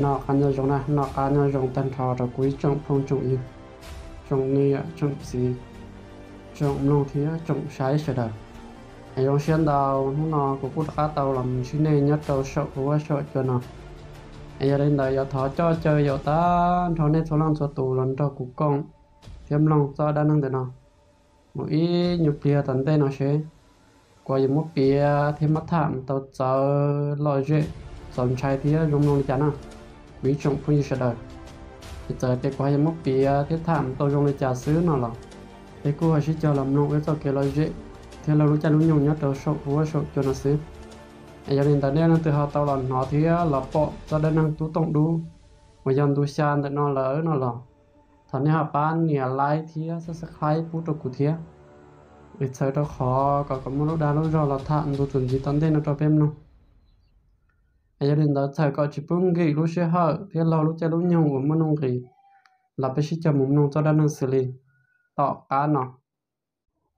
Noj qab nyob zoo na, noj qab nyob zoo tag nrho rau kuv ib tsoom phooj tsoom ywg, tsoom niam tsoom txiv, tsoom mloog thiab tsoom saib sawv daws. Es zoo siab ntau, hnub no kuv kuj rov qab tau los ntsib nej nyob rau saum huab saum cua no. Es yog li ntawd yuav thov coj caw yaum tag nrho nej txhua leej txhua tus los nrog kuv koom thiab mloog txoj dab neeg ntawm no mus ib nyuag pliag tom ntej no seb kuv yuav muab piav thiab muab tham tau txawv lom zem, txaus ntshai thiab zoo mloog li cas na, kuv ib tsoom phooj ywg sawv daws. Es txawm tias kuv yuav muab piav thiab tham tau zoo li cas xwb no los, peb kuj ho sib cog los mloog ua txoj kev lom zem thiab laug lub caij lub nyoog nyob rau saum huab saum cua no xwb. Es yog li ntawd nej leej twg ho tau los hnov thiab los pom txoj dab neeg Tub Tooj Dub uas yog ntu xya ntawm no lawm no los, thov nej ho pab nias like thiab subscribe pub rau kuv thiab, es txhawm rau qhov kom kom muaj lub dag lub zog los tham ntu txuas ntxiv tom ntej no rau peb mloog. Es yog li ntawd txhawm kom tsis pub nkim lub sij hawm thiab laug lub caij lub nyoog uas muaj nuj nqis, los peb sib cog mus mloog txoj dab neeg xws li tom qab no.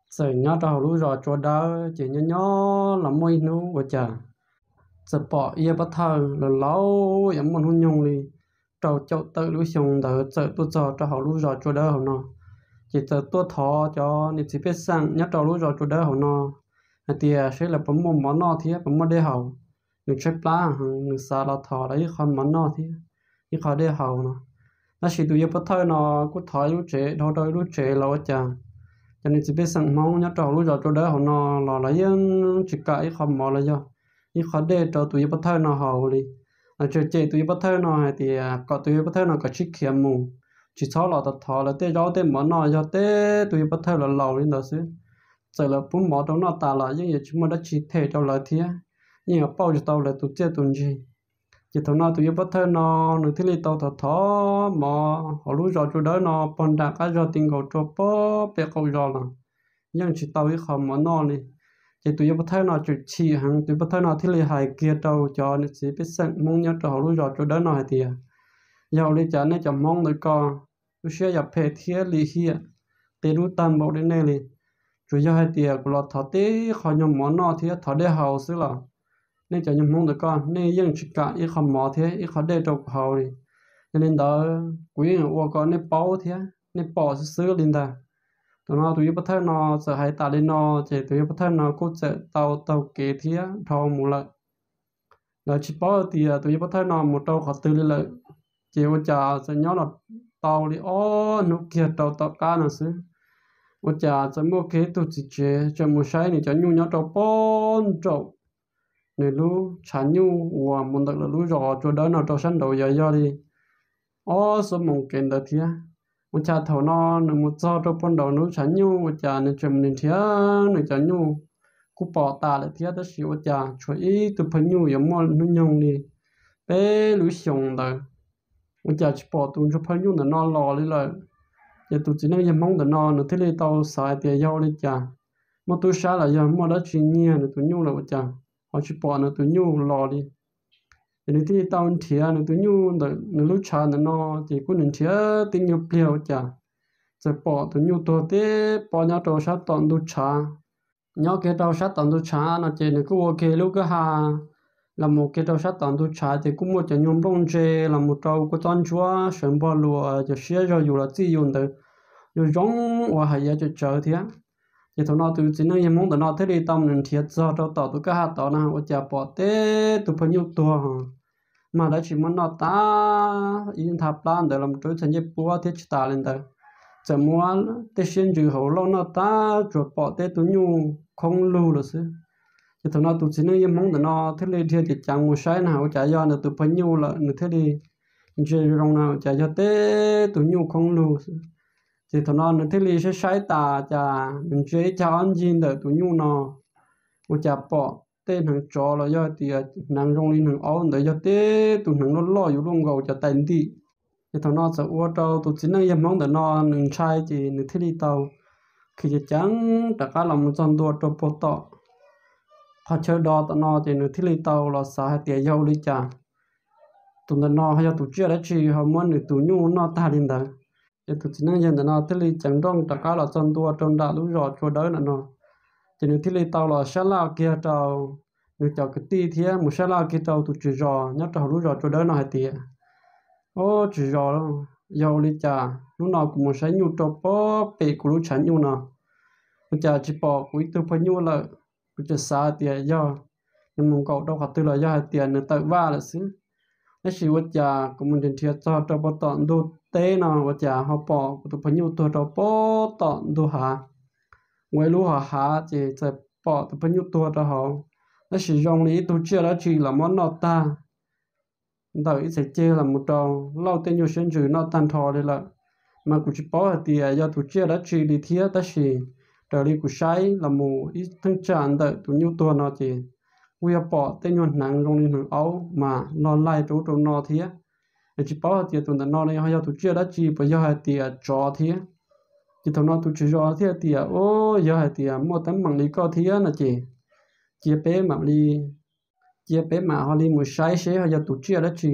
Txawm nyob rau hauv lub zos Tsua Dawb ces nyob nyob los muaj ib hnub ua cas txawm pom ib yawg pov thawj laus laus yuav muaj hnub nyoog li rau caum tawm lub xyoo ntawd txawm tuaj txog rau hauv lub zos Tsua Dawb hauv no. Ces txawm tuaj thov cov niam txiv pej xeem nyob rau lub zos Tsua Dawb hauv no hais tias seb lawv puas muaj mov noj thiab puas muaj dej haus. Nws tshaib plab heev, nws xav los thov lawv ib qho mov noj thiab ib qho dej haus no. Tab sis tus yawg pov thawj no kuj thov ib lub tsev dhau rau ib lub tsev los ua cas cov niam txiv pej xeem Hmoob nyob rau hauv lub zos Tsua Dawb hauv no los lawv yeej tsis kam ib qho mov los yog ib qho dej rau tus yawg pov thawj no haus li. Lawv tseem cem tus yawg pov thawj no hais tias kom tus yawg pov thawj no kom tsis khiav mus, tsis txhob los thov lawv tej zaub tej mov noj, yog tej tus yawg pov thawj los laus li ntawd xwb. Txawm lawv pub mov rau noj tas los yeej yuav tsis muaj dab tsi them rau lawv thiab, yeej yuav pauj tsis tau lawv tus txiaj tus ntsig. Ces thaum no tus yawg pov thawj no nws thiaj li tau thov thov mov hauv lub zos Tsua Dawb no pog nram qab zog ti nkaus rau pog pem qaum zos los yeej tsis tau ib qho mov noj li. Ces tus yawg pov thawj no tseem chim heev, tus yawg pov thawj no thiaj li hais kiag rau cov niam txiv pej xeem Hmoob nyob rau hauv lub zos Tsua Dawb no hais tias, yog ua li cas nej cov Hmoob ntawm ko lub siab yog phem thiab lim hiam, qia dub tag npaum li nej li. Tsuas yog hais tias kuv los thov tib qho nyuag mov noj thiab thov dej haus xwb los nej cov nyuag Hmoob ntawm ko nej yeej tsis kam ib qho mov thiab ib qho dej rau kuv haus li. Yog li ntawd kuv yeej ua kom nej paub thiab nej pom xwb xwb li ntag. Thaum no tus yawg pov thawj no txawm hais tas li no, ces tus yawg pov thawj no kuj txawm tau taug kev thiab dhau mus lawm. Lawv tsis paub tias tus yawg pov thawj no mus rau qhov twg li lawm. Ces ua cas txawm nyob los tau li ob hnub kiag rau tom qab no xwb, ua cas txawm muaj kiag ib tug txiv tsev tseem mus saib nws cov nyuj nyob rau pog nraum nws lub tshav nyuj uas mus ntawm lawv lub zos Tsua Dawb no rau sab nraud yog yog li ob xuab moos kev ntawd thiab. Ua cas thaum no nws mus txog rau pog nraum nws lub tshav nyuj ua cas nws tseem mus nrhiav nws cov nyuj kuj pom tas lawm thiab, tab sis ua cas tshuav ib tug phaj nyuj yuav muaj hnub nyoog li peb lub xyoos ntawd, ua cas tsis pom tus ntsuag phaj nyuj ntawm no los li lawm. Ces tus txiv neej yawg Hmoob ntawm no nws thiaj li tau xav hais tias yog ua li cas, muaj tub sab los yog muaj dab tsi nyiag nws tus nyuj lawm ua cas ho tsis pom nws tus nyuj los li. Ces nws thiaj li tau nrhiav nws tus nyuj ntawm nws lub tshav ntawm no, ces kuj nws nrhiav tib nyuag pliag ua cas txawm pom tus nyuj tuag tib pob nyob rau sab tom ntug tshav. Nyob kiag rau sab tom ntug tshav no ces nws kuj ua kiag lub kwj ha los mus kiag rau sab tom ntug tshav, ces kuj muaj cov nyuag nplooj ntse los mus rau kua txob ntsuab sawv npog luas, cov siab zog yus los txij yus ntawd zoo zoo uas hais yav tsawm tsawv thiab. Ces thaum no tus txiv neej yawg Hmoob ntawm no thiaj li tau mus nrhiav txog rau tom tus kwj ha tod na, ua cas pom tib tug phaj nyuj tuag, mag dab tsi muab noj tag ib ntha plab ntawd los rau ib txhais ncej puab thiab tsis tas li ntawd, txawm muab tej siab ntsws hauv lauj noj tag tsuas pom tib tug nyuj khoob lug lawm xwb. Ces thaum no tus txiv neej yawg Hmoob ntawm no thiaj li dhia ceev ceev mus saib na ua cas yog nws tus phaj nyuj lawm, nws thiaj li ntsia zoo zoo na ua cas yog tib tug nyuj khoob lug xwb. Ces thaum no nws thiaj li saib saib tas cas nws ntsia ib cag ob ncig ntawm tus nyuj no, ua cas pom tej hneev tsov los yog tias hneev zoo li hneev aub ntawd yog tib tug hneev loj loj yuav luaj nkaus cov tais ntim. Ces thaum no txawm ua rau tus txiv neej yawg Hmoob ntawm no nws ntshai, ces nws thiaj li tau khiav ceev ceev rov qab los mus txog ntua rau puag tom qhov chaw do tom no, ces nws thiaj li tau los xav hais tias yog ua li cas tus ntawm no ho yog tus tsiaj dab tsi ho muab nws tus nyuj noj tag li ntawd. Ces tus txiv neej yawg ntawm no thiaj li ceev nrooj rov qab los txog ntua rau nram lub zos Tsua Dawb ntawm no. Ces nws thiaj li tau los sab laj kiag rau nws cov kwv tij thiab mus sab laj kiag rau tus tswv zos nyob rau hauv lub zos Tsua Dawb no hais tias Ob, tsis zoo, yog ua li cas hnub no kuv mus saib nyuj rau pob pem kuv lub tshav nyuj no, ua cas tsis pom kuv ib tug poj nyuj lawm. Kuv tseem xav tias yog nws mus nkaum rau qhov twg los yog hais tias nws tawm vaj lawm xwb. Tab sis ua cas kuv mus nrhiav nrhiav txog rau pob tom ntug teb no ua cas ho pom kuv tus poj nyuj tuag rau pob tom ntug hav. Ua ib lub hauv hav ces txawm pom tus poj nyuj tuag rau hauv, tab sis zoo li ib tug tsiaj dab tsi los muab noj tag ntawm ib txhais ceg los mus rau lauj tej nyuag siab ntsws noj tag nrho li lawm. Mas kuv tsis paub hais tias yog tus tsiaj dab tsi li thiab, tab sis raws li kuv saib los mus ib theej tsam ntawm tus nyuj tuag no ces kuj yog pom tej nyuag hneev zoo li hneev aub mas log laig rau ub rau no thiab. Es tsis paub hais tias tus ntawm no ho yog tus tsiaj dab tsi, puas yog hais tias tsov thiab. Ces thaum no tus tswv zos thiaj tias, Ub, yog hais tias muaj teeb meem li koj thiab no ces cia peb mam li cia peb mam ho li mus saib seb ho yog tus tsiaj dab tsi.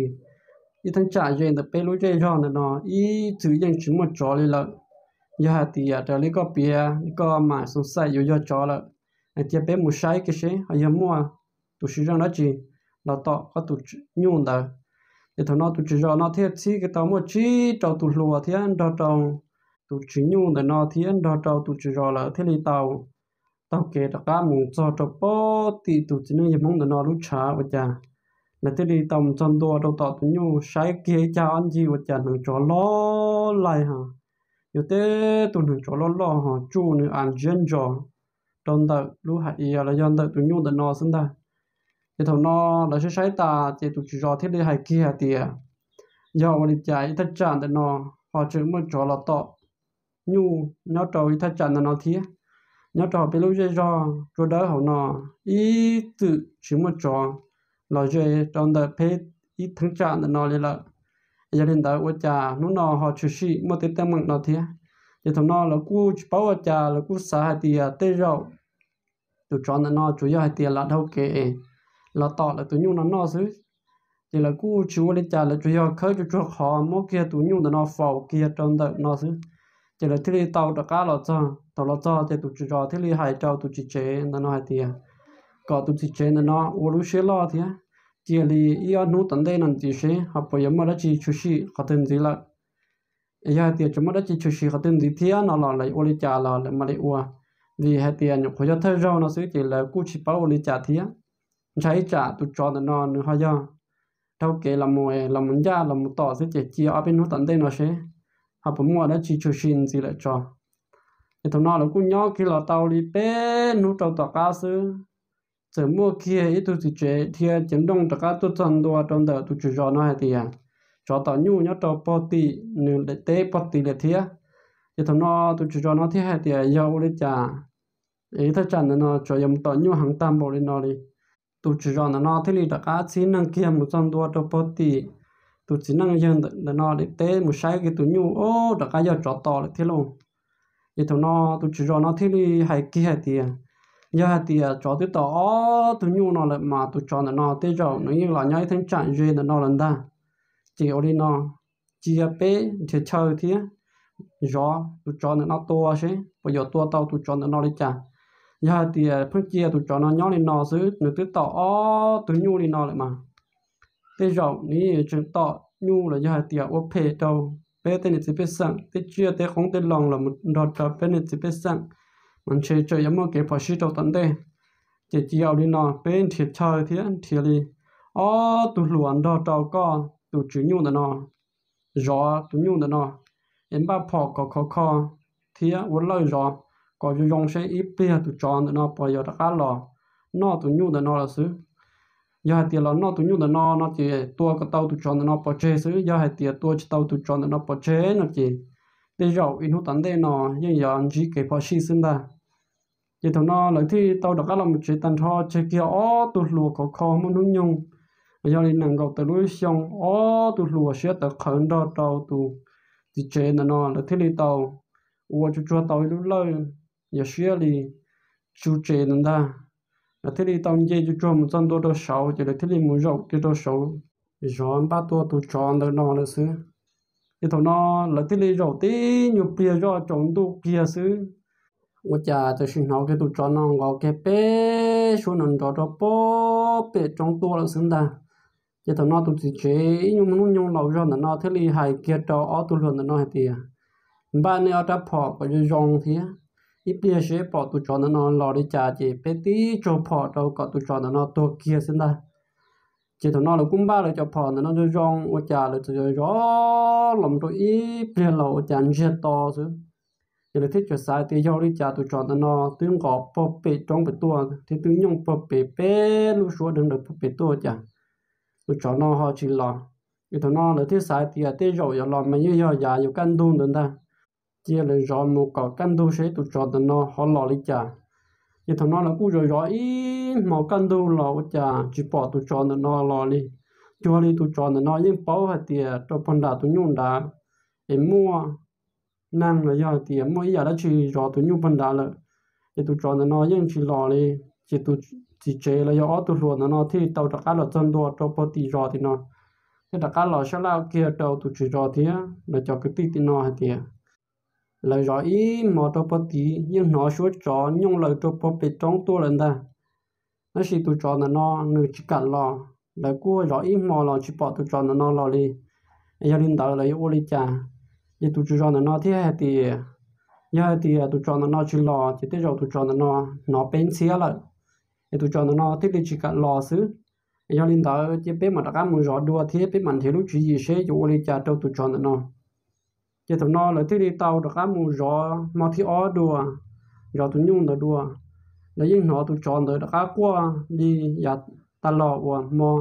Ib theej tsam ze ntawm peb lub zej zog ntawm no ib txwm yeej tsis muaj tsov li lawm. Yog hais tias raws li koj piav, koj mam xoo xaim yuav yog tsov lawm, cia peb mus saib kiag seb ho yog muaj tus siv zog dab tsi los tom koj tus nyuj ntawd. Ces thaum no tus tswv zos no thiaj txhib kiag tau muaj tsib rau tus hluas thiab nrog rau tus tswv nyuj ntawm no thiab nrog rau tus tswv zos lawv thiaj li tau taug kev rov qab mus txog rau pob tim tus txiv neej yawg Hmoob ntawm no lub tshav ua cas lawv thiaj li tau mus txog ntua rau tom tus nyuj saib kiag ib cag ob ncig ua cas hneev tsov loj laig ho, yog tej tus hneev tsov loj loj ho tsuj nws a ntsiab ntsos rau ntawm lub hais iav los yog ntawm tus nyuj ntawm no xwb ntag. Ces thaum no lawv saib saib tas ces tus tswv zos thiaj li hais kiag hais tias, Yog ua li cas ib thaj tsam ntawm no ho tseem muaj tsov los tom nyuj nyob rau ib thaj tsam ntawm no thiab? Nyob rau peb lub zej zog tsuas dawb hauv no ib txwm tsis muaj tsov los ze rau ntawm peb ib theej tsam ntawm no li lawm. Yog li ntawd ua cas hnub no ho tshwm sim muaj tej teeb meem no thiab? Ces thaum no lawv kuj tsis paub ua cas, lawv kuj xav hais tias tej zaum tus tsov ntawm no tsuas yog hais tias lam dhau kev los tom lawv tus nyuj no noj xwb. Ces lawv kuj tsis ua li cas, lawv tsuas yog khawb tsuag tsuag qhov muab kiag tus nyuj ntawm no faus kiag rau ntawm no xwb. Ces lawv thiaj li tau rov qab los txog. Thaum los txog ces tus tswv zos thiaj li hais rau tus txiv tsev ntawm no hais tias kom tus txiv tsev ntawm no ua lub siab loj thiab cia li ib ob hnub tom ntej no ntxiv seb ho puas yuav muaj dab tsi tshwm sim qhov twg ntxiv lawm. Yog hais tias tseem muaj dab tsi tshwm sim qhov twg ntxiv thiab no los lawv ua li cas los lawv mam li ua, vim hais tias nyuam qhuav yog thawj zaug no xwb ces lawv kuj tsis paub ua li cas thiab. Ntshai ib tsam tus tsov ntawm no nws ho yog dhau kev los mus los mus ncaj los mus tom xwb, ces cia ob peb hnub tom ntej no seb ho puas muaj dab tsi tshwm sim ntxiv lawm tso. Ces thaum no lawv kuj nyob kiag los tau li peb hnub rau tom qab xwb, txawm muaj kiag ib tug txiv tsev dhia cev nplooj rov qab tuaj txog ntua rau ntawm tus tswv zos no hais tias tsov tom nyuj nyob rau pog tim nws daim teb pog tim lawm thiab. Ces thaum no tus tswv zos no thiaj hais tias yog ua li cas ib thaj tsam ntawm no tsov yuav mus tom nyuj heev tag npaum li no li. Tus tswv zos ntawm no thiaj li rov qab txhib neeg kiag mus txog ntua rau pog tim tus txiv neej yawg ntawm no daim teb mus saib kiag tus nyuj, ub, rov qab yog tsov tom lawm thiab lauj. Ces thaum no tus tswv zos no thiaj li hais kiag hais tias yog hais tias tsov twb tom ob tug nyuj no lawm mas tus tsov ntawm no tej zaum nws yeej los nyob ib theeb tsam ze ntawm no lawm ntag. Ces ua li no, cia peb nrhiav chaw thiab zov tus tsov ntawm no tua seb puas yuav tua tau tus tsov ntawm no li cas. Yog hais tias pheej cia tus tsov no nyob li no xwb, nws twb tom ob tug nyuj li no lawm mas tej zaum nws yeej tseem tom nyuj los yog hais tias ua phem rau peb tej niam txiv pej xeem tej tsiaj tej qoob tej loo los nrog rau peb niam txiv pej xeem, mas ntshe tseem yuav muaj kev phom sij rau tom ntej. Ces cia ua li no, peb nrhiav chaw thiab nrhiav li ob tug hluas nrog rau koj tus tswv nyuj ntawm no zov tus nyuj ntawm no, es npaj phom kom khov kho thiab ua lawj zov kom zoo zoo seb ib pliag tus tsov ntawm no puas yuav rov qab los noj tus nyuj ntawm no lawm xwb. Yog hais tias los noj tus nyuj ntawm no no ces tua kom tau tus tsov ntawm no pov tseg xwb, yog hais tias tua tsis tau tus tsov ntawm no pov tseg no ces tej zaum ib hnub tom ntej no yeej yuav ntsib kev phom sij xwb ntag. Ces thaum no lawv thiaj tau rov qab los mus tsev tag nrho, tseg kiag ob tug hluas khov kho muaj hnub nyoog yog li nees nkaum tawm lub xyoo, ob tug hluas siab tawv qhawv nrog rau tus txiv tsev ntawm no, lawv thiaj li tau ua tsuag tsuag tau ib lub lawj yog siab li tsu tsev ntawd ntag. Lawv thiaj li tau nce tsuag tsuag mus txog ntua rau saud, ces lawv thiaj li mus zaum kiag rau saud zov npaj tua tus tsov ntawm no lawm xwb. Ces thaum no lawv thiaj li zaum tib nyuag pliag zoj tsaus ntuj kiag xwb, ua cas tam sim hnov kiag tus tsov no nqov kiag peb suab nrov nrov rau pob pem roob tuaj lawm xwb ntag. Ces thaum no tus txiv tsev ib nyuag hnub nyoog laus zog ntawm no thiaj li hais kiag rau ob tug hluas ntawm no hais tias, npaj nej ob rab phom kom zoo zoo thiab, ib pliag seb pom tus tsov ntawm no los li cas ces peb tib tsaug phom rau kom tus tsov ntawm no tuag kiag xwb ntag. Ces thaum no lawv kuj npaj lawv cov phom ntawm no zoo zoo ua cas lawv txawm zov los rau ib pliag los ua cas ntsiag to xwb. Ces lawv thiaj txawm xav tias yog li cas tus tsov ntawm no twb nqos puag pem roob pem tuaj thiab twb nyooj puag pem peb lub suab deev ntawd puag pem tuaj cas tus tsov no ho tsis los. Ces thaum no lawv thiaj xav tias tej zaum yuav los mas yeej yog yav yuav kaj ntug ntawd ntag. Cia lawv zov mus kom kaj ntug seb tus tsov ntawm no ho los li cas. Ces thaum no lawv kuj zov zov ib hmo kaj ntug los ua cas tsis pom tus tsov ntawm no los li. Cuag li tus tsov ntawm no yeej paub hais tias rau puag nram tus nyuj nrad es muaj neeg los yog hais tias muaj ib yam dab tsi zov tus nyuj puag nrad lawm, ces tus tsov ntawm no yeej tsis los li. Ces tus txiv tsev los yog ob tug hluas ntawm no thiaj li tau rov qab los txog ntua rau puag tim zos tim no, thiab rov qab los sab laj kiag rau tus tswv zos thiab lawv cov kwv tij tim no hais tias lawv zov ib hmo rau puag tid yeej hnov suab tsov nyooj lawm rau puag pem roob tuaj lawm ntag. Tab sis tus tsov ntawm no nws tsis kam los, lawv kuj zov ib hmo los tsis pom tus tsov ntawm no los li. Yog li ntawd lawv yuav ua li cas? Ces tus tswv zos ntawm no thiaj hais tias, yog hais tias tus tsov ntawm no tsis los ces tej zaum tus tsov ntawm no hnov peb ntxhiab lawm, es tus tsov ntawm no thiaj li tsis kam los xwb. Yog li ntawd ces peb mam rov qab mus zov dua thiab peb mam nrhiav lub tswv yim seb yuav ua li cas rau tus tsov ntawm no. Ces thaum no lawv thiaj li tau rov qab mus zov hmo thib ob dua, zov tus nyuj ntawd dua. Lawv yeej hnov tus tsov ntawd rov qab quaj li yav tag los uas hmo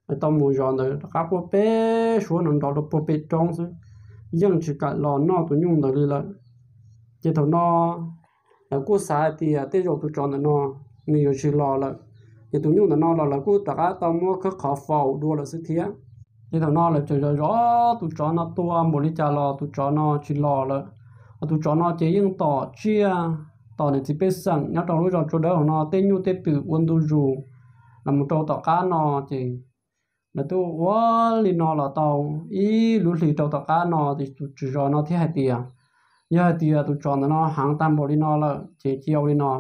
lawv tau mus zov ntawd rov qab quaj peb suab nrov nrov rau puag pem roob xwb, yeej tsis kam los noj tus nyuj ntawd li lawm. Ces thaum no lawv kuj xav hais tias tej zaum tus tsov ntawm no nws yuav tsis los lawm, ces tus nyuj ntawm no los lawv kuj rov qab tau muab khawb qhov faus dua lawm xwb thiab. Ces thaum no lawv tseem zov zov tus tsov no tua npaum li cas los tus tsov no tsis los lawm. Ho tus tsov no ces yeej tom tsiaj, tom niam txiv pej xeem nyob rau lub zos Tsua Dawb hauv no tej nyuj tej twm ua ntu zus los mus rau tom qab no. Ces lawv twb ua li no los tau ib lub hlis rau tom qab no ces tus tswv zos no thiaj hais tias, yog hais tias tus tsov ntawm no heev tag npaum li no lawm ces cia ua li no,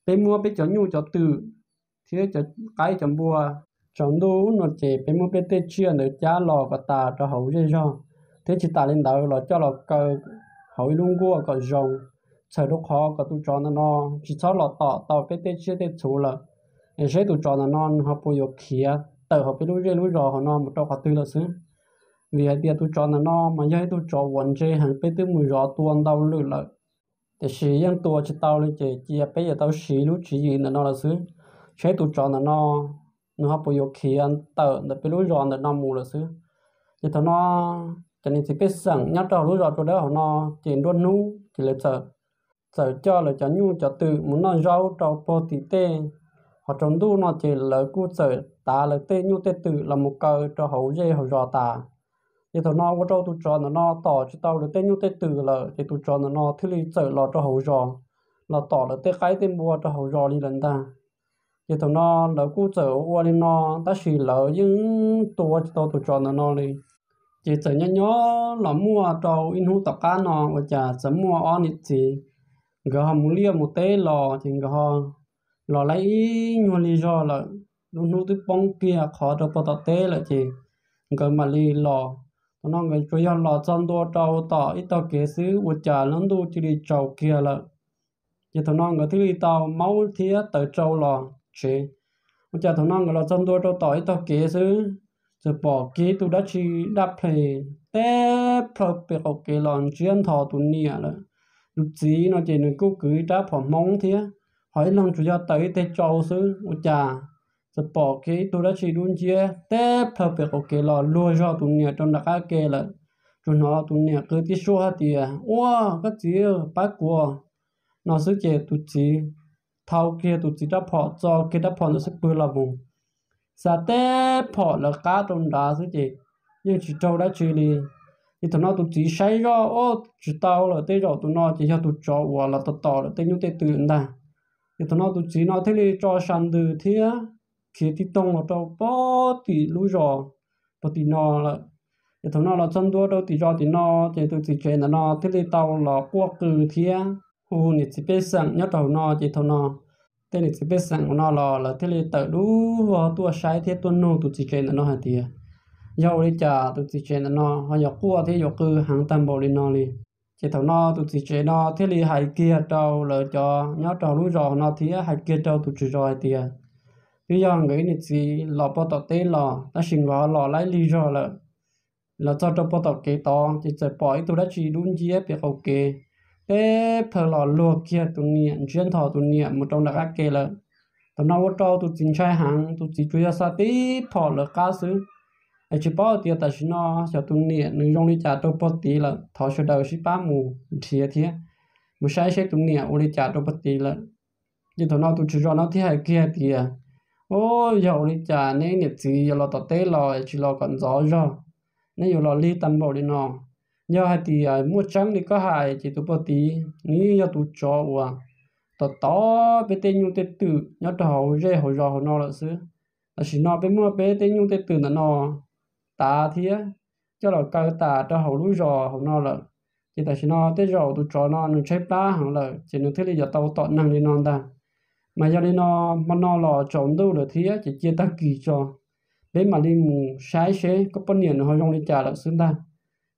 peb muab peb cov nyuj cov twm thiab cov qaib cov npua, tsaus ntuj no ces peb muab peb tej tsiaj ntawd cab los kom tas rau hauv zej zog, thiab tsis tas li ntawd los coj los kaw hauv ib lub nkuaj kom zoo, txhawm rau qhov kom tus tsov ntawm no tsis txhob los tom tau peb tej tsiaj tej txhu lawm, es seb tus tsov ntawm no nws ho puas yuav khiav tawm hauv peb lub zej lub zos hauv no mus rau qhov twg lawm xwb. Vim hais tias tus tsov ntawm no mas yog ib tug tsov uas ntse heev, peb twb mus zov tua ntau lwm lawm, tiam sis yeej tua tsis tau li ces cia peb yuav tau siv lub tswv yim ntawm no lawm xwb, seb tus tsov ntawm no nws ho puas yuav khiav tawm ntawm peb lub zos ntawm no mus lawm xwb. Ces thaum no cov niam txiv pej xeem nyob rau hauv lub zos Tsua Dawb hauv no ces nruab hnub ces lawv txawm coj lawv cov nyuj cov twm mus noj zaub rau puag tim tej, ho tsaus ntuj no ces lawv kuj txawm tav lawv tej nyuj tej twm los mus kaw rau hauv zej hauv zos tas. Ces thaum no ua rau tus tsov ntawm no tom tsis tau lawv tej nyuj tej twm lawm ces tus tsov ntawm no thiaj li txawm los rau hauv zos, los tom lawv tej qaib tej npua rau hauv zos li lawm ntag. Ces thaum no lawv kuj txawm ua li no, tab sis lawv yeej tua tsis tau tus tsov ntawm no li. Ces txawm nyob nyob los muaj rau ib hnub tom qab no ua cas txawm muaj ob niam txiv, nkawd ho mus liaj mus teb los ces nkawd ho los laib ib nyuag li zog lawm, lub hnub twb poob kiag qhov rau puag tom teb lawm ces nkawd mam li los. Thaum no nkawd tsuas yog los txog ntua rau tom ib tog kev xwb ua cas lub ntuj cia li tsaus kiag lawm. Ces thaum no nkawd thiaj li tau maub thiab taws tsau los tsev. Ua cas thaum no nkawd los txog ntua rau tom ib tog kev xwb, txawm pom kiag ib tug dab tsi daj ple teb plhaw pem qaum kev los ntsiab nthos tus niam lawm. Tus txiv no ces nws kuj kwv ib rab phom hmoob thiab, ho ib leeg tsuas yog taws ib teg tsau xwb ua cas txawm pom kiag ib tug dab tsi dub nciab teb plhaw pem qaum kev los luag zog tus niam rau nram qab ke lawm. Tsuas hnov tus niam qw tib suab hais tias, ua, koj txiv, pab kuv, no xwb ces tus txiv thau kiag tus txiv rab phom, txo kiag rab phom ntawm xub pwg los mus, xa teb phom lawv qab rau nrad xwb ces yeej tsis raug dab tsi li. Ces thaum no tus txiv saib zoj, ua, tsis tau lawm, tej zaum tus no ces yog tus tsov uas los tom tom lawv tej nyuj tej twm ntag. Ces thaum no tus txiv no thiaj li tso sa ntws thiab khiav tib toog los rau puag tim lub zos puag tim no lawm. Ces thaum no los txog ntua rau tim zos tim no, ces tus txiv tsev ntawm no thiaj li tau los quaj qw thiab hu niam txiv pej xeem nyob rau hauv no. Ces thaum no tej niam txiv pej xeem no los lawv thiaj li tawm dub vog tuaj saib thiab tuaj nug tus txiv tsev ntawm no hais tias, yog ua li cas tus txiv tsev ntawm no ho yuav quaj thiab yuav qw heev tag npaum li no li. Ces thaum no tus txiv tsev no thiaj li hais kiag rau lawv cov nyob rau hauv lub zos no thiab hais kiag rau tus tswv zos hais tias, twb yog nkawd ib niam txiv los puag tom teb los, tab sis nkawd ho los laib lig zog lawm. Los txog rau puag tom kev tod ces txawm pom ib tug dab tsi dub nciab pem qaum kev, teb plhaw los luag kiag tus niam, ntsiab nthos tus niam mus rau nram qab ke lawm. Thaum no ua rau tus txiv ntshai heev, tus txiv tsuas yog xa tib phom lawv qab xwb, es tsis paub tias tam sim no xyov tus niam nws zoo li cas rau puag tid lawm. Thov sawv daws sib pab mus nrhiav thiab mus saib seb tus niam ua li cas rau puag tid lawm. Ces thaum no tus tswv zos no thiaj hais kiag hais tias, o, yog ua li cas neb niam txiv yuav los tom teb los tsis los kom ntxov zog, neb yuav los lig tag npaum li no? Yog hais tias muaj tseeb li koj hais ces tus puag tid nws yeej yog tus tsov uas tom tom peb tej nyuj tej twm nyob rau hauv zej hauv zos hauv no lawm xwb. Tam sim no peb muab peb tej nyuj tej twm ntawm no tav thiab coj los kaw tas rau hauv lub zos hauv no lawm. Ces tam sim no tej zaum tus tsov no nws tshaib plab heev lawm ces nws thiaj li yuav tau tom neeg li no ntag. Mas yog li no, hmo no los tsaus ntuj lawm thiab ces cia tag kis tso, peb mam li mus saib seb koj poj niam nws ho zoo li cas lawm xwb ntag.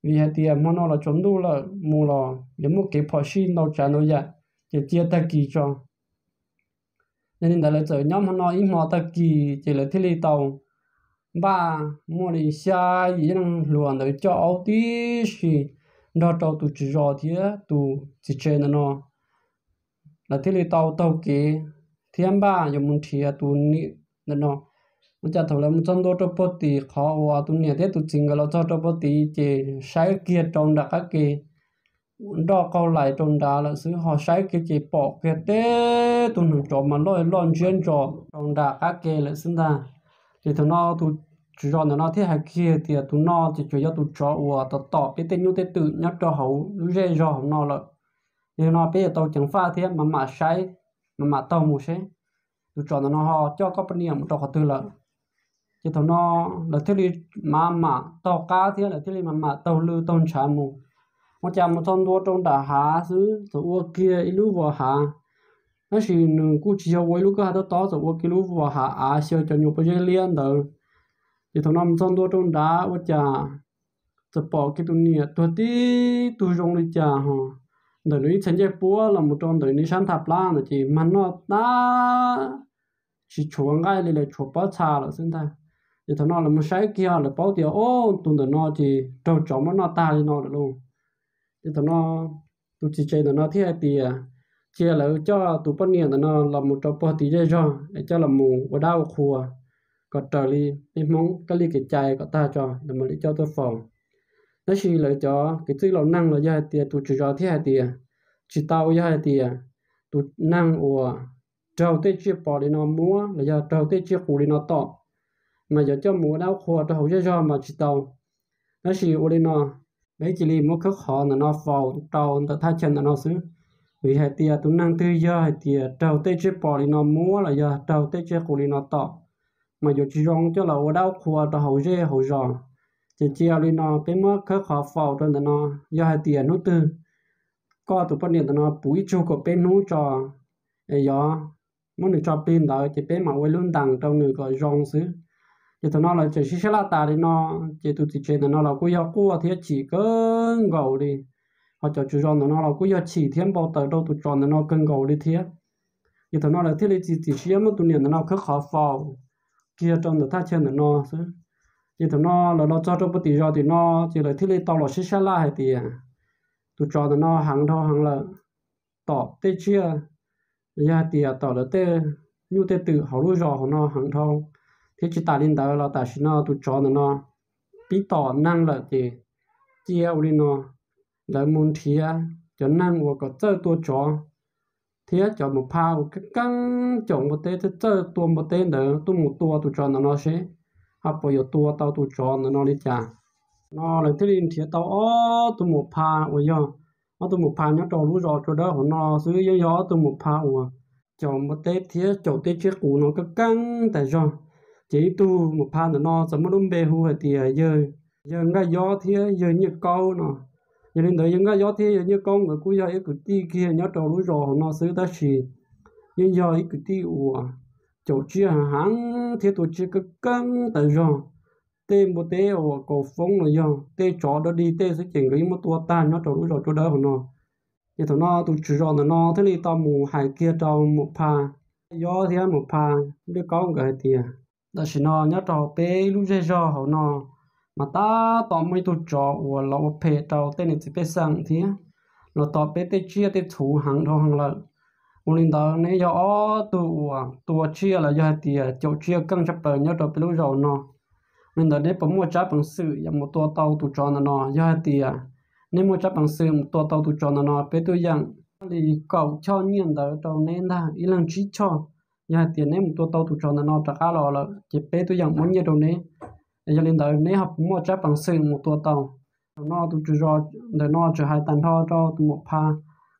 Vim hais tias hmo no los tsaus ntuj lawm, mus los yuav muaj kev phom sij ntau tsav ntau yam, ces cia tag kis tso. Yog li ntawd lawv txawm nyob hmo no ib hmo tag kis ces lawv thiaj li tau npaj muaj li xya yim leej hluas ntawd coj aub tib si nrog rau tus tswv zos thiab tus txiv tsev ntawm no. Lawv thiaj li tau taug kev thiab npaj yuav mus nrhiav tus niam ntawm no. Ua cas thaum lawv mus txog ntua rau puag tim qhov uas tus niam thiab tus txiv nkawd los txog rau puag tid ces saib kiag rau nram qab ke, nroj qaug lais rau nrad lawm xwb, ho saib kiag ces pom kiag teb tus neeg tsov mas loj loj ntsiab ntsos rau nram qab ke lawm xwb ntag. Ces thaum no tus tswv zos ntawm no thiaj hais kiag tias tus no ces tsuas yog tus tsov uas tom tom peb tej nyuj tej twm nyob rau hauv lub zej zog hauv no lawm. Yog li no peb yuav tau ceev faj thiab mam mam saib, mam mam taug mus seb tus tsov ntawm no ho coj koj poj niam mus rau qhov twg lawm. Ces thaum no lawv thiaj li mam mam taug qab thiab lawv thiaj li mam mam taug lw taug ntshav mus. Ua cas mus txog ntua rau nram hav xwb txawm ua kiag ib lub vos hav, tab sis nws kuj tsis yog ua ib lub kwj ha tob tob, txawm ua kiag lub vos hav av xyaw cov nyuag pob zeb liab ntawd. Ces thaum no mus txog ntua rau nrad ua cas txawm pom kiag tus niam tuag tib tug zoo li cas ho ntawm nws ib txhais ncej puab los mus rau ntawm nws sab nthab plab no ces mag noj tag, tsis tshuav nqaij li, lawv tshuav pob txha lawm xwb ntag. Ces thaum no lawv mus saib kiag lawv paub tias, o, tus ntawm no ces raug tsov muab noj tag li no lawm lauj. Ces thaum no tus txiv tsev ntawm no thiaj hais tias cia lawv coj tus poj niam ntawm no los mus rau puag tim zej zog es coj los mus ua dab ua qhua kom raws li peb Hmoob kab li kev cai kom tag tso lawv mam li coj tuaj faus. Tab sis lawv cov kev txwj laus neeg los yog hais tias tus tswv zos thiaj hais tias tsis tau, yog hais tias tus neeg uas raug tej tsiaj pom li no muab los yog raug tej tsiaj qus li no tom mas yuav coj mus ua dab ua qhua rau hauv zej zog mas tsis tau. Tab sis ua li no, peb cia li muab khawb qhov ntawm no faus rau ntawm thaj chaw ntawm no xwb. Vim hais tias tus neeg twg yog hais tias raug tej tsiaj pom li no muab los yog raug tej tsiaj qus li no tom mas yuav tsis zoo coj los ua dab ua qhua rau hauv zej hauv zos. Ces cia li no peb muab khawb qhov faus rau ntawm no. Yog hais tias hnub twg koj tus poj niam ntawm no puv ib tsug kaum peb hnub tso es yog muab nws tso plig ntawd ces peb mam ua ib lub ntees rau nws kom zoo xwb. Ces thaum no lawv txawm sib sab laj tas li no, ces tus txiv tsev ntawm no los kuj yog quaj thiab chim kawg nkaus li, ho cov tswv zos ntawm no los kuj yog chim thiab npau taws rau tus tsov ntawm no kawg nkaus li thiab. Ces thaum no lawv thiaj li txiav txim siab muab tus niam ntawm no khawb qhov faus kiag rau ntawm thaj chaw ntawm no xwb. Ces thaum no lawv los txog rau puag tim zos tim no, ces lawv thiaj li tau los sib sab laj hais tias tus tsov ntawm no heev dhau heev lawm, tom tej tsiaj, yog hais tias tom lawv tej nyuj tej twm hauv lub zos hauv no heev dhau, thiab tsis tas li ntawd los tam sim no tus tsov ntawm no pib tom neeg lawm. Ces cia ua li no, lawv mus nrhiav cov neeg uas kom txawj tua tsov thiab cov mos pha uas keej keej caum npua teb, txawj txawj tua npua teb ntawd tuaj mus tua tus tsov ntawm no seb ho puas yuav tua tau tus tsov ntawm no li cas. No lawv thiaj li nrhiav tau ob tug mos pha uas yog ob tug mos pha nyob rau lub zos Tsua Dawb hauv no xwb, yeej yog ob tug mos pha uas caum npua teb thiab caum tej tsiaj qus no keej keej tas zog. Ces ib tug mos pha ntawm no txawm muaj lub npe hu hais tias yawg Nkaj Yob thiab yawg Nyiaj Kaub no. Yog li ntawd yawg Nkaj Yob thiab yawg Nyiaj Kaub nkawd kuj yog ib kwv tij kiag nyob rau lub zos hauv no xwb, tab sis yeej yog ib kwv tij uas caum tsiaj heev heev thiab tua tsiaj keej keej tas zog. Tej npua teb uas kaus foob los yog tej tsov dog dig tej xwb ces nkawd yeej muab tua tag nyob rau lub zos Tsua Dawb hauv no. Ces thaum no tus tswv zos ntawm no thiaj li tau mus hais kiag rau Muam Pha Yob thiab Muam Pha Npliaj Kaub nkawd hais tias, tam sim no nyob rau hauv peb lub zej zog hauv no mas tab tom muaj ib tug tsov uas los ua phem rau tej niam txiv pej xeem thiab los tom peb tej tsiaj tej txhu heev dhau heev lawm. Ua li ntawd neb yog ob tug uas tua tsiaj los yog hais tias caum tsiaj keej tshaj plaws nyob rau peb lub zos no. Li ntawd neb puas muaj tsab peev xwm yuav mus tua tau tus tsov ntawm no? Yog hais tias neb muaj tsab peev xwm mus tua tau tus tsov ntawm no, peb tuaj yeem li kaum choj nyiaj ntawd rau neb ntag, ib leeg tsib choj. Yog hais tias neb mus tua tau tus tsov ntawm no rov qab los lawm ces peb tuaj yeem muab nyiaj rau neb. Yog li ntawd neb ho puas muaj tsab peev xwm mus tua tau? Thaum no tus tswv zos ntawm no tseem hais tag nrho rau tus Muam Pha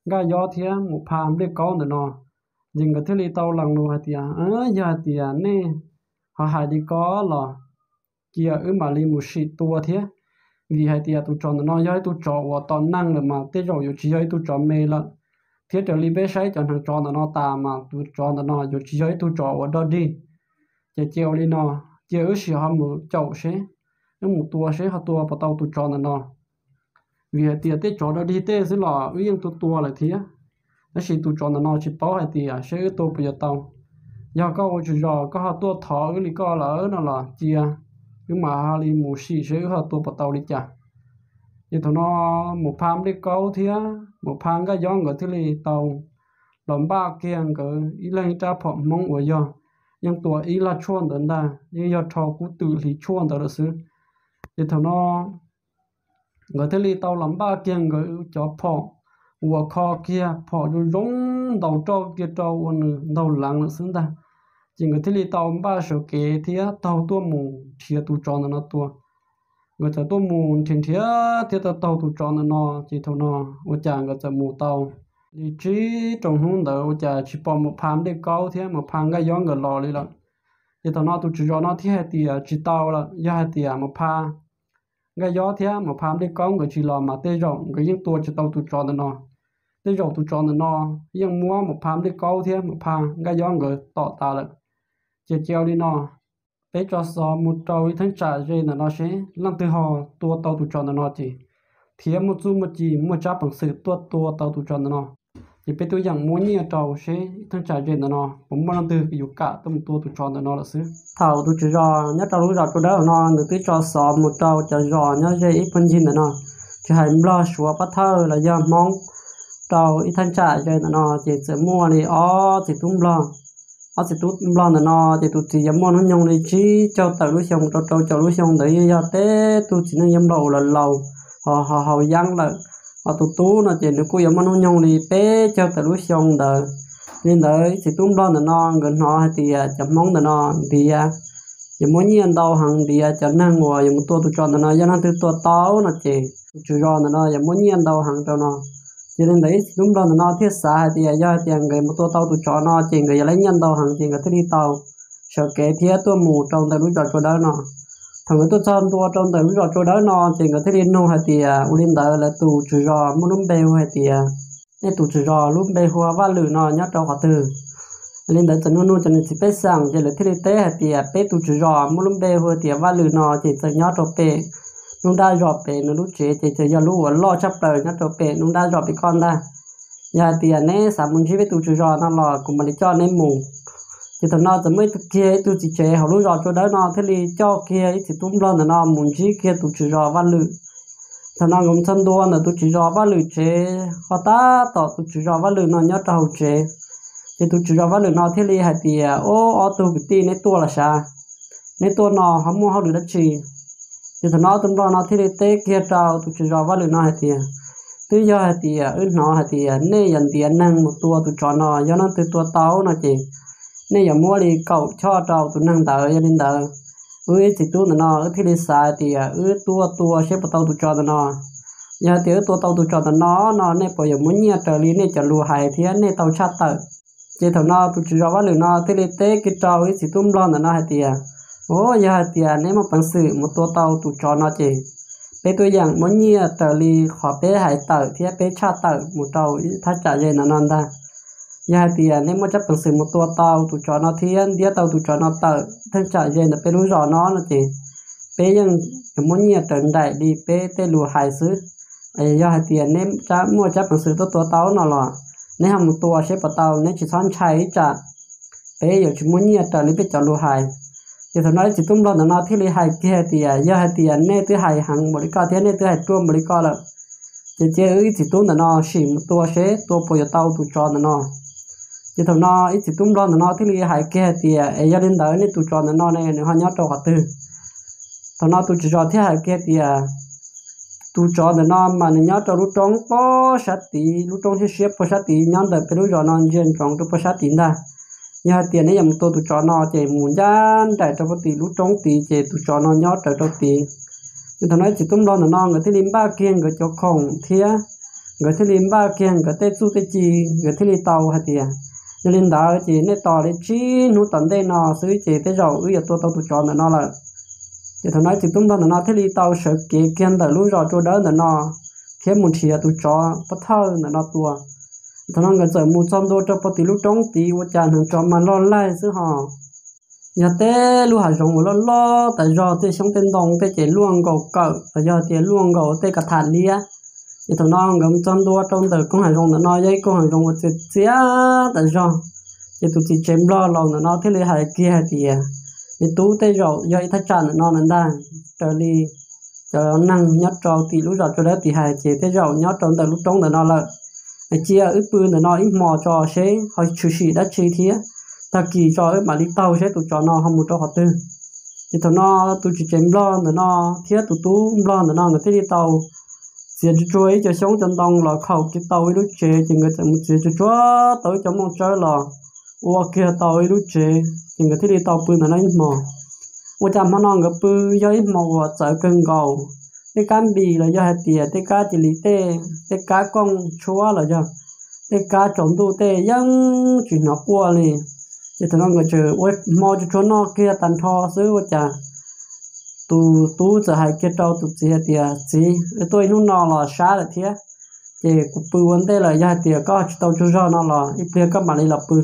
Nkaj Yob thiab Muam Pha Npliaj Kaub ntawm no, ces nkawd thiaj li tau lees lus hais tias, yog hais tias nej ho hais li ko los cia wb mam li mus sim tua thiab, vim hais tias tus tsov ntawm no yog ib tug tsov uas tom neeg lawm mas tej zaum yuav tsis yog ib tug tsov me lawm, thiab raws li peb saib cov hneev tsov ntawm no tas mas tus tsov ntawm no yuav tsis yog ib tug tsov uas dog dig. Ces cia ua li no, cia wb sim ho mus caum seb, wb mus tua seb ho tua puas tau tus tsov ntawm no. Vim hais tias tej tsov dog dig tej xwb los wb yeej tua tua lawm thiab, tab sis tus tsov ntawm no tsis paub hais tias seb wb tua puas yuav tau. Yog koj ua tswv zos koj ho tuaj thov wb li koj lawm no los cia wb mam ho li mus sim seb wb ho tua puas tau li cas. Ces thaum no Muam Pha Npliaj Kaub thiab Muam Pha Nkaj Yob nkawd thiaj li tau los npaj kiag nkawd ib leeg ib rab phom Hmoob uas yog yeej tua ib lag tshuaj ntawd ntag, yeej yog rho kub twm hliv tshuaj ntawd lawm xwb. Ces thaum no nkawd thiaj li tau los npaj kiag nkawd cov phom uas kho kiag phom zoo zoo ntaus roj kiag rau ua nws ntaug leev lawm xwb ntag. Ces nkawd thiaj li tau npaj sawv kev thiab taug tuaj mus nrhiav tus tsov ntawm no tua. Nkawd txawm tuaj mus nrhiav nrhiav thiab tau taug tus tsov ntawm no, ces thaum no ua cas nkawd txawm mus tau li tsib rau hnub ntawd ua cas tsis pom Muam Pha Npliaj Kaub thiab Muam Pha Nkaj Yob nkawd los li lawm. Ces thaum no tus tswv zos no thiaj hais tias tsis tau lawm, yog hais tias Muam Pha Nkaj Yob thiab Muam Pha Npliaj Kaub nkawd tsis los mas tej zaum nkawd yeej tua tsis tau tus tsov ntawm no. Tej zaum tus tsov ntawm no yeej muab Muam Pha Npliaj Kaub thiab Muam Pha Nkaj Yob nkawd tom tas lawm. Ces cia li no, peb tso xov mus rau ib thaj tsam ze ntawm no seb leej twg ho tua tau tus tsov ntawm no ces, thiab muaj txuj muaj ci muaj tsab peev xwm tuaj tua tau tus tsov ntawm no, ces peb tuaj yeem muab nyiaj rau seb ib thaj tsam ze ntawm no puas muaj leej twg yuav kam tuaj mus tua tus tsov ntawm no lawm xwb. Thaum tus tswv zos nyob rau lub zos Tsua Dawb no nws twb tso xov mus rau cov zos nyob ze ib puag ncig ntawm no, tsis hais Nplog, Suav, Pab Thawj los yog Hmoob, rau ib thaj tsam ze ntawm no ces txawm muaj li ob txiv tub Nplog. Ob txiv tub Nplog ntawm no ces tus txiv yuav muaj hnub nyoog li tsib caug tawm lub xyoo rau rau caum lub xyoo ntawd, yeej yog teb tug txiv neej yog Nplog uas laus laus, ho haus yeeb lawm. Ho tus tub no ces nws kuj yuav muaj hnub nyoog li peb caug tawm lub xyoo ntawd. Li ntawd ib txiv tub Nplog ntawm no nkawd hnov hais tias cov Hmoob ntawm no ntiav, yuav muab nyiaj ntau heev, ntiav cov neeg uas yuav mus tua tus tsov ntawm no yog leej twg tua tau no ces tus tswv zos ntawm no yuav muab nyiaj ntau heev rau no. Ces li ntawd ib txiv tub Nplog ntawm no thiaj xav hais tias yog hais tias nkawd mus tua tau tus tsov no ces nkawd yuav tau nyiaj ntau heev, ces nkawd thiaj li tau sawv kev thiab tuaj mus rau ntawm lub zos Tsua Dawb no. Thaum nkawd tuaj txog ntua rau ntawm lub zos Tsua Dawb no ces nkawd thiaj li nug hais tias ua li ntawd lawv tus tswv zos muaj lub npe hu hais tias, nej tus tswv zos lub npe hu ua Vaj Lwm no nyob rau qhov twg? Li ntawd txawm nug nug cov niam txiv pej xeem ces lawv thiaj li teb hais tias peb tus tswv zos muaj lub npe hu tias Vaj Lwm no ces txawm nyob rau pem Nuj Nrab Zos pem, nws lub tsev ces txawm yog lub uas loj tshaj plaws nyob rau pem Nuj Nrab Zos pem koj ntag. Yog hais tias neb xav mus ntsib peb tus tswv zos no los kuv mam li coj neb mus. Ces thaum no txawm muaj ib tug kiag ib tug txiv tsev hauv lub zos Tsua Dawb no thiaj li coj kiag ib txiv tub Nplog ntawm no mus ntsib kiag tus tswv zos Vaj Lwm. Thaum no nkawd mus txog ntua ntawm tus tswv zos Vaj Lwm tsev, ho tab tom tus tswv zos Vaj Lwm no nyob rau hauv tsev. Ces tus tswv zos Vaj Lwm no thiaj li hais tias, Ob, ob tug kwv tij, neb tuaj los sav? Neb tuaj no ho muaj hauj lwm dab tsi? Ces thaum no ob tug Nplog no thiaj li teb kiag rau tus tswv zos Vaj Lwm no hais tias, Twb yog hais tias wb hnov hais tias nej yuav ntiav neeg mus tua tus tsov no, yog leej twg tua tau no ces nej yuav muab li kaum choj rau tus neeg ntawd. Yog li ntawd, wb ib txiv tub ntawm no wb thiaj li xav hais tias wb tuaj tua seb puas tau tus tsov ntawm no. Yog hais tias wb tua tau tus tsov ntawm no no nej puas yuav muab nyiaj raws li nej cov lus hais thiab nej tau tshaj tawm? Ces thaum no tus tswv zos Vaj Lwm no thiaj li teb kiag rau ib txiv tub Nplog ntawm no hais tias, Au, yog hais tias neb muaj peev xwm mus tua tau tus tsov no ces peb tuaj yeem muab nyiaj raws li qhov peb hais tawm thiab peb tshaj tawm mus rau ib thaj tsam ze ntawm no ntag. Yog hais tias neb muaj tsab peev xwm mus tua tau tus tsov no thiab ntiab tau tus tsov no tawm thaj tsam ze ntawm peb lub zos no no ces peb yeej muab nyiaj raws nraim li peb tej lus hais xwb. Yog hais tias neb muaj tsab peev xwm tuaj tua tau no los neb ho mus tua seb puas tau, neb tsis txhob ntshai ib tsam, peb yuav tsis muab nyiaj raws li peb cov lus hais. Ces thaum no ib txiv tub nplog ntawm no thiaj li hais kiag tias, yog hais tias nej twb hais heev npaum li ko thiab nej twb hais ruaj npaum li ko lawm, ces cia wb ib txiv tub ntawm no sim mus tua seb tua puas yuav tau tus tsov ntawm no. Ces thaum no ib txiv tub nplog ntawm no thiaj li hais kiag hais tias, es yog li ntawd nej tus tsov ntawm no ne nws ho nyob rau qhov twg? Thaum no tus tswv zos thiaj hais kiag tias, tus tsov ntawm no mas nws nyob rau lub roob puag sab tid, lub roob siab siab puag sab tid nyob ntawm peb lub zos no ntsia ntsoov rau puag sab tid ntag. Yog hais tias neb yuav mus tua tus tsov no ces mus ncaj nraim rau puag tim lub roob tid ces tus tsov no nyob raws rau tid. Ces thaum no ib txiv tub nplog ntawm no nkawd thiaj li npaj kiag nkawd cov khoom thiab nkawd thiaj li npaj kiag nkawd tej txuj tej ci, nkawd thiaj li tau hais tias, yog li ntawd ces nej tos li tsib hnub tom ntej no xwb ces tej zaum wb yuav tua tau tus tsov ntawm no lawm. Ces thaum no ib txiv tub nplog ntawm no thiaj li tau sawv kev kiag ntawm lub zos Tsua Dawb ntawm no thiab mus nrhiav tus tsov pov thawj ntawm no tua. Thaum no nkawd txawm mus txog ntua rau puag tim lub roob tid ua cas hneev tsov mas loj laig xwb hos. Yog tej lub hav zoov uas loj loj tas zog, tej xyoob tej ntoo tej ces luaj nkaus kawm los yog tias luaj nkaus tej kav tham liab. Ces thaum no nkawd mus txog ntua rau ntawm koog hav zoov ntawm no yog ib koog hav zoov uas txias txias tas zog. Ces tus txiv tsev nplog laus ntawm no thiaj li hais kiag hais tias, me tub, tej zaum yog ib thaj tsam ntawm no lawm ntag, raws li cov neeg nyob rau tim lub zos Tsua Dawb tid hais ces tej zaum nyob rau ntawm lub roob ntawm no lawm. Cia wb pw ntawm no ib hmos tso seb ho tshwm sim dab tsi thiab, tag kis tso wb mam li taug seb tus tsov no ho mus rau qhov twg. Ces thaum no tus txiv tsev nplog ntawm no thiab tus tub nplog ntawm no nkawd thiaj li tau txiav tsuag tsuag ib co xyoob cov ntoo los khaum kiag tau ib lub tsev, ces nkawd txawm mus txiav tsuag tsuag tau ib co moj tsawb los ua kiag tau ib lub tsev, ces nkawd thiaj li tau pw ntawm no ib hmos. Ua cas hmo no nkawd pw yog ib hmos uas txawv kawg nkaus, tej kab npis los yog hais tias tej kab cia li tej, tej kab kooj tshuab los yog tej kab tsaus ntuj tej yeej tsis hnov quaj li. Ces thaum no nkawd tseem ua hmo tsuag tsuag noj kiag tag nrho xwb ua cas tus tub txawm hais kiag rau tus txiv hais tias, txiv, wb tuaj ib hnub no los sab lawm thiab, ces kuv pw ua ntej lawm, yog hais tias koj tsis tau tsaug zog no los ib pliag koj mam li los pw.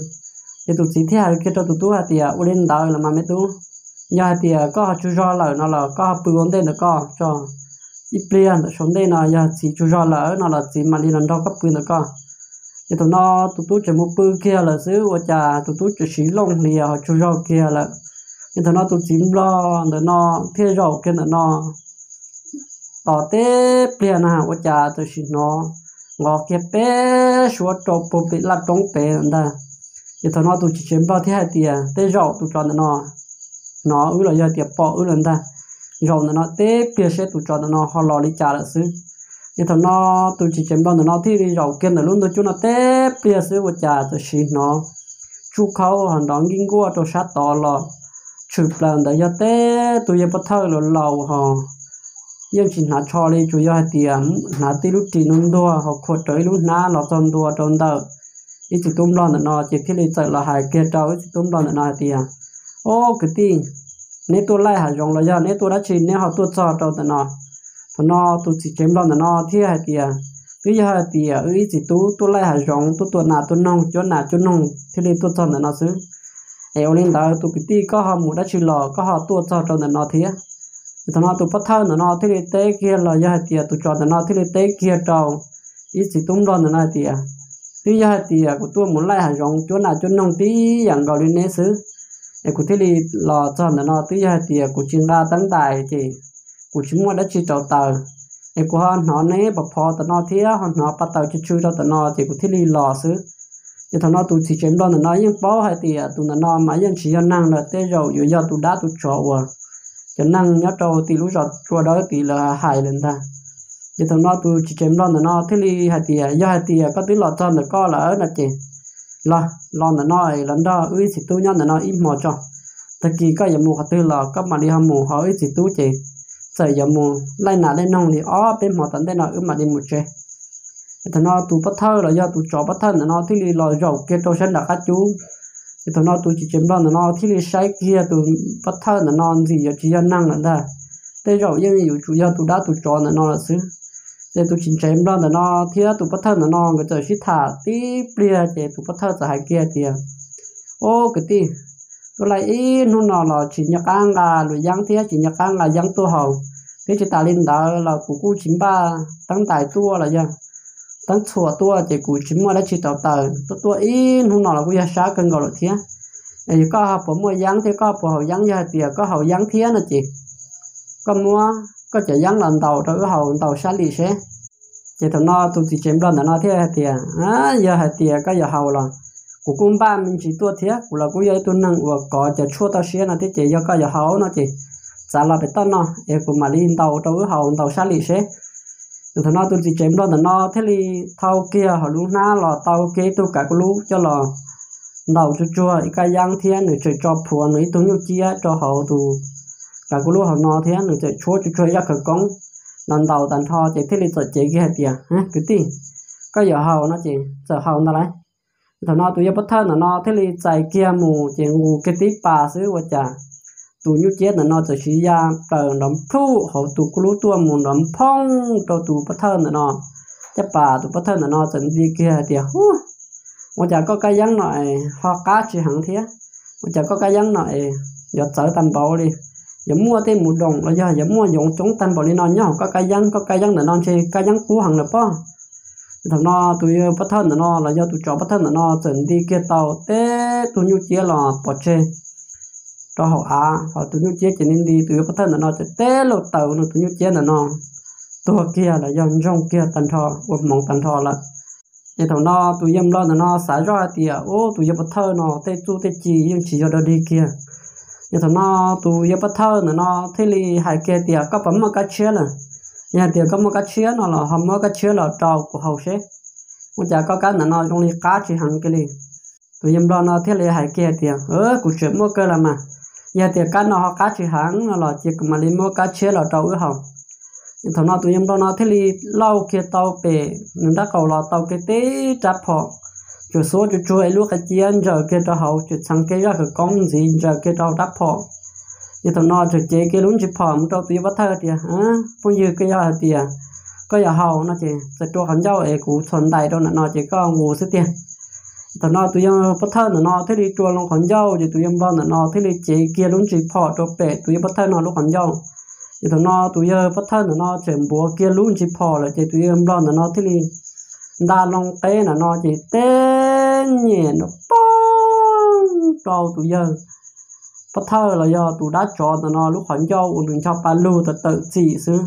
Ces tus txiv thiaj hais kiag rau tus tub hais tias, ua li ntawd los mas me tub, yog hais tias koj ho tsaug zog lawm no los koj ho pw ua ntej ntawm koj tso, ib pliag ntawm saum ntej no yog txiv tsaug zog lawm no los txiv mam li los nrog koj pw ntawm koj. Ces thaum no tus tub tseem mus pw kiag lawm xwb ua cas tus tub tseem siv looj hlias ho tsaug zog kiag lawm. Ces thaum no tus txiv nplog ntawm no thiaj zaum kiag ntawm no tos teb pliag na ua cas txawm sim hnov nqov kiag peb suab rau puag pem laj roob pem ntag. Ces thaum no tus txiv tsev nplog thiaj hais tias, tej zaum tus tsov ntawm no hnov wb los yog tias pom wb lawm ntag, zaum ntawm no teb pliag seb tus tsov ntawm no ho los li cas lawm xwb. Ces thaum no tus txiv tsev nplog ntawm no thiaj li zaum kiag ntawm lub ntug cub no teb pliag xwb ua cas txawm sim hnov tsuj khaub ho nrov nkij nkuaj rau sab tod los, tshwm plaws ntawd yog teb tug yawg pov thawj laus laus ho yeej tsis hnav tsho li, tsuas yog hais tias hnav tib lub ris ntuag ntuag ho khuam rawv ib lub hnab los txog ntua rau ntawm ib txiv tub nplog ntawm no, ces thiaj li txawm los hais kiag rau ib txiv tub nplog ntawm no hais tias, o kwv tij, neb tuaj laij hav zoov los yog neb tuaj dab tsi neb ho tuaj txog rau ntawm no? Thaum no tus txiv tsev nplog ntawm no thiaj hais tias, twb yog hais tias wb ib txiv tub tuaj laij hav zoov tuaj tua nas tua noog, cuab nas cuab noog thiaj li tuaj txog ntawm no xwb. Es ua li ntawd tus kwv tij koj ho mus dab tsi los koj ho tuaj txog rau ntawm no thiab? Thaum no tus pov thawj ntawm no thiaj li teb kiag los yog hais tias tus tsov ntawm no thiaj li teb kiag rau ib txiv tub nplog ntawm no hais tias, twb yog hais tias kuv tuaj mus laij hav zoov cuab nas cuab noog tib yam nkaus li neb xwb, es kuv thiaj li los txog ntawm no. Twb yog hais tias kuv tsis nqa teeb ntais ces kuv tsis muaj dab tsi rauv taws, es kuv ho hnov neb pov phov tom no thiab ho hnov pa taws tsw tsw rau tom no ces kuv thiaj li los xwb. Ces thaum no tus txiv tsev nplog ntawm no yeej paub hais tias tus ntawm no mas yeej tsis yog neeg lawm, tej zaum yuav yog tus dab tus tsov uas cov neeg nyob rau tim lub zos Tsua Dawb tid lawv hais lawm ntag. Ces thaum no tus txiv tsev nplog ntawm no thiaj li hais tias, yog hais tias koj twb los txog ntawm koj lawm no ces los, los ntawm no los nrog wb ib txiv tub nyob ntawm no ib hmos tso. Tag kis koj yuav mus qhov twg los koj mam li ho mus, ho wb ib txiv tub ces txawm yuav mus laij nas laij noog li ob peb hmo tom ntej no wb mam li mus tsev. Ces thaum no tus pov thawj los yog tus tsov pov thawj ntawm no thiaj li los zaum kiag rau sab nram qab cub. Ces thaum no tus txiv tsev nplog ntawm no thiaj li saib kiag tus pov thawj ntawm no ntxim yuav tsis yog neeg lawm ntag, tej zaum yeej yuav tsum yog tus dab tus tsov ntawm no lawm xwb. Ces tus txiv tsev nplog ntawm no thiab tus pov thawj ntawm no nkawd txawm sib tham tib pliag ces tus pov thawj txawm hais kiag tias, Ub kwv tij, tuaj laij ib hnub no los tsis nco qab nqa luam yeeb thiab tsis nco qab nqa yeeb tuaj haus, thiab tsis tas li ntawd los kuv kuj tsis npaj teeb ntais tuaj los yog teeb txhuam tuaj ces kuv tsis muaj dab tsi rau taws tuaj, tuaj ib hnub no los kuj yog sab kawg nkaus lawm thiab. Es yog koj ho puas muaj yeeb thiab koj puas haus yeeb, yog hais tias koj haus yeeb thiab no ces koj muab koj cov yeeb los ntaus rau wb haus ntaus sab lim seb. Ces thaum no tus txiv tsev nplog ntawm no thiaj hais tias, Yog hais tias koj yuav haus los kuv kuj npaj me ntsis tuaj thiab, kuv los kuj yog ib tug neeg uas kov cov tshuaj toj siab no thiab, ces yog koj yuav haus no ces txav los pem toj no es kuv mam li ntaus rau wb haus ntaus sab lim seb. Ces thaum no tus txiv tsev nplog ntawm no thiaj li thau kiag hauv lub hnab los tau kiag ib tug kav kuv lub coj los ntaus tsuag tsuag ib kab yeeb thiab nws tseem tso plhuav nws ib tug nyuj ciab rau hauv tus kav kuv lub hauv no thiab nws tseem tshuab tsuag tsuag ib zaj khawv koob los ntaus tag nrho ces thiaj li txawm cev kiag hais tias, Kwv tij, koj yuav haus no ces txawm haus ntag lauj. Thaum no tus yawg pov thawj ntawm no thiaj li txais kiag mus ces nqus kiag tib pas xwb ua cas tus nyuj ciab ntawm no txawm siv ya plaws nrov plhuj hauv tus kuv lub tuaj mus nrov phooj rau tus pov thawj ntawm no caj pas. Tus pov thawj ntawm no txawm nti kiag hais tias, Ub, ua cas koj kab yeeb no es ho qab tsis heev thiab? Ua cas koj kab yeeb no es yuav txawv tag npaum li? Yuav muaj tej mus doos los yog yuav muaj yoov coob tag npaum li no nyob hauv koj kab yeeb? Koj kab yeeb ntawm no ntshe kab yeeb qub heev lawm pob. Thaum no tus yawg pov thawj ntawm no los yog tus tsov pov thawj ntawm no txawm nti kiag tau teb tug nyuj ciab los pov tseg rau hauv av, hos tus nyuj ciab ces nti nti tus yawg pov thawj ntawm no ces teb lauj taws nws tus nyuj ciab ntawm no tuag kiag los yog ntsoog kiag tag nrho ua hmoov tag nrho lawm. Ces thaum no tus yawg nplog ntawm no xav zoj hais tias, Ub, tus yawg pov thawj no tej txuj tej ci yeej tsis yog dog dig kiag. Ces thaum no tus yawg pov thawj ntawm no thiaj li hais kiag tias, Koj puas muaj kab tshiab lawm? Yog hais tias koj muaj kab tshiab no los ho muab kab tshiab los rau kuv haus seb. Ua cas koj kab ntawm no zoo li qab tsis heev kiag li? Tus yawg nplog no thiaj li hais kiag tias, Kuv tseem muaj kawg los mas. Yog hais tias kab no ho qab tsis heev no los cia kuv mam li muab kab tshiab los rau wb haus. Thaum no tus yawg nplog no thiaj li lauj kiag tau pem nws nraub qaum los tau kiag tib rab phom, tsuas xuab tsuag tsuag ib lub qe ciab ntsaws kiag rau hauv, tseem txheev kiag zaj khawv koob ntxiv ntsaws kiag rau hauv rab phom. Ces thaum no tseem cev kiag lub ntsis phom mus rau tus yawg pov thawj tias, Phooj ywg, koj yog hais tias koj yuav haus no ces txawm rua qhov ncauj es kuv txhuam ntais rau ntawm no ces koj nqus xwb tiag. Thaum no tus yawg pov thawj ntawm no thiaj li rua loo qhov ncauj ces tus yawg nplog ntawm no thiaj li cev kiag lub ntsis phom rau pem tus yawg pov thawj no lub qhov ncauj. Ces thaum no tus yawg pov thawj ntawm no tseem npuav kiag lub ntsis phom lawm ces tus yawg nplog ntawm no thiaj li nta loo qeb ntawm no ces teb nyem nrov poob rau tus yawg pov thawj los yog tus dab tsov ntawm no lub qhov ncauj uas nws ncho pa lug tawm tawm txim xwb.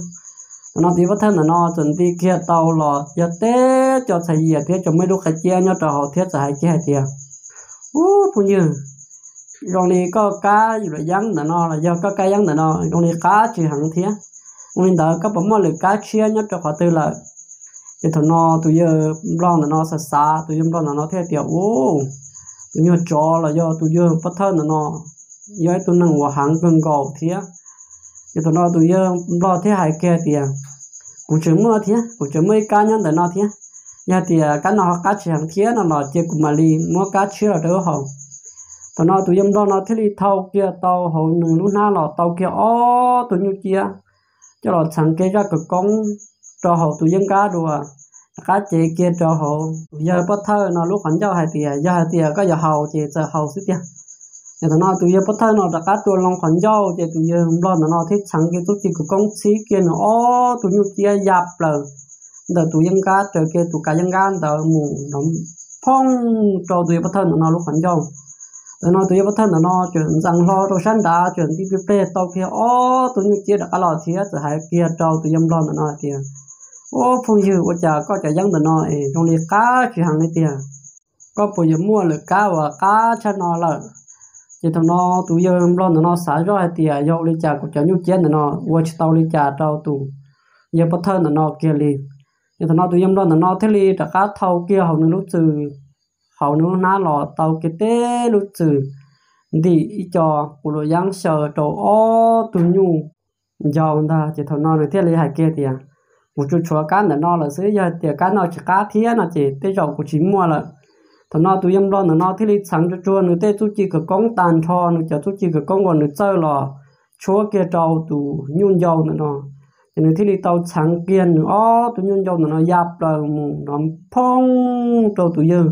Thaum no tus yawg pov thawj ntawm no txawm nti kiag tau los yog teb co txhais yias thiab tseem muaj ib lub qe ciab nyob rau hauv thiab txawm hais kiag hais tias, Ub phooj ywg, zoo li koj kab luam yeeb ntawm no los yog koj kab yeeb ntawm no zoo li qab tsis heev thiab. Ua li ntawd koj puas muaj lwm kab tshiab nyob rau qhov twg lawm? Ces thaum no tus yawg nplog ntawm no xav xav, tus yawg nplog ntawm no thiaj tias, Ub, tus nyuag tsov los yog tus yawg pov thawj ntawm no yog ib tug neeg uas heev kawg nkaus thiab. Ces thaum no tus yawg nplog thiaj hais kiag tias, Kuv tseem muaj thiab, kuv tseem muaj ib kab nyob ntawm no thiab. Yog hais tias kab no ho qab tsis heev thiab no los cia kuv mam li muab kab tshiab los rau wb haus. Thaum no tus yawg nplog no thiaj li thau kiag tau hauv nws lub hnab los tau kiag ob tug nyuj ciab coj los txheev kiag zaj khawv koob rau hauv tus yeeb nkab dua, rov qab cev kiag rau hauv tus yawg pov thawj no lub qhov ncauj hais tias, Yog hais tias koj yuav haus ces txawm haus xwb tiag. Ces thaum no tus yawg pov thawj no rov qab rua loo qhov ncauj ces tus yawg nplog ntawm no thiaj txheev kiag txuj ci khawv koob txhib kiag nws ob tug nyuj ciab ya plaws ntawm tus yeeb nkab raws kiag tus kav yeeb nkab ntawd mus nrov phooj rau tus yawg pov thawj ntawm no lub qhov ncauj. Thaum no tus yawg pov thawj ntawm no tseem ntxeev hlo rau sab nrad tseem nti plig pleg tau kiag ob tug nyuj ciab rov qab los thiab txawm hais kiag rau tus yawg nplog ntawm no hais tias, Ub phooj ywg, ua cas koj cov yeeb ntawm no es zoo li qab tsis heev li tiag? Koj puas yuav muaj lwm kab uas qab tshaj no lawm? Ces thaum no tus yawg nplog ntawm no xav zoj hais tias, Yog ua li cas kuv cov nyuj ciab ntawm no ua tsis tau li cas rau tus yawg pov thawj ntawm no kiag li. Ces thaum no tus yawg nplog ntawm no thiaj li rov qab thau kiag hauv nws lub txwm, hauv nws lub hnab los tau kiag teb lub txwm ntim ib co quav luam yeeb xyaw rau ob tug nyuj ncau ntag. Ces thaum no nws thiaj li hais kiag tias, Kuv tsuas tshuav kab ntawm no lawm xwb, yog hais tias kab no tsis qab thiab no ces tej zaum kuv tsis muaj lawm. Thaum no tus yawg nplog ntawm no thiaj li txheev tsuag tsuag nws tej txuj ci khawv koob tag nrho, nws cov txuj ci khawv koob uas nws txawj los tshuab kiag rau tus nyuj ncau ntawm no, Ces nws thiaj li tau txheev kiag nws ob tug nyuj ncau ntawm no ya plaws mus nrov phoob rau tus yawg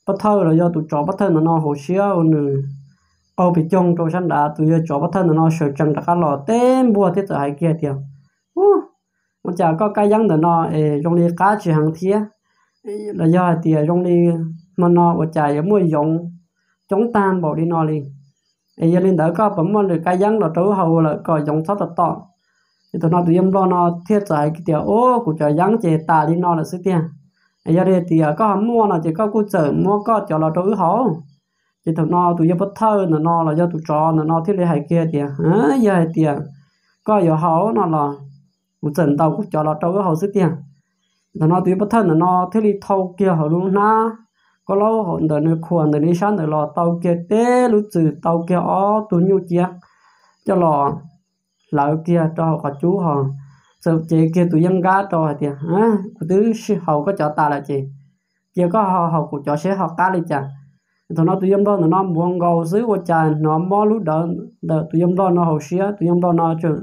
pov thawj los yog tus tsov pov thawj ntawm no hauv siab uas nws qaug pes coog rau sab nrad. Tus yawg tsov pov thawj ntawm no sawv tsees rov qab los teb npuag thiab txawm hais kiag tias, Ub, ua cas koj kab yeeb ntawm no es zoo li qab tsis heev thiab? Los yog hais tias zoo li hmo no ua cas yuav muaj yoov coob tag npaum li no li? Es yog li ntawd koj puas muaj lwm kab yeeb los rau wb haus lawm kom yoov txhob tom tom? Ces thaum no tus yawg nplog no thiaj txawm hais tias, Ub, kuv cov yeeb ces tas li no lawm xwb tiag. Es yog li tias koj ho muaj no ces koj kuj txawm muab koj cov los rau wb haus. Ces thaum no tus yawg pov thawj ntawm no los yog tus tsov ntawm no thiaj li hais kiag tias, Yog hais tias koj yuav haus no los kuv txawm ntaus kuv cov los rau wb haus xwb tiag. Thaum no tus yawg pov thawj ntawm no thiaj li thau kiag hauv lub hnab koj laub ntawm nws khuam ntawm nws sab ntawd los tau kiag teb lub txwm tau kiag ob tug nyuj ciab coj los hlawv kiag rau hauv qhov cub ho txawm cev kiag tus yeeb nkab rau hais tias, Kuv twb sib haus koj cov tas lawm ces cia koj ho haus kuv cov seb ho qab li cas. Thaum no tus yawg nplog ntawm no npuav nkaus xwb ua cas hnov mob lub dawv ntawm tus yawg nplog no hauv siab, tus yawg nplog no txawm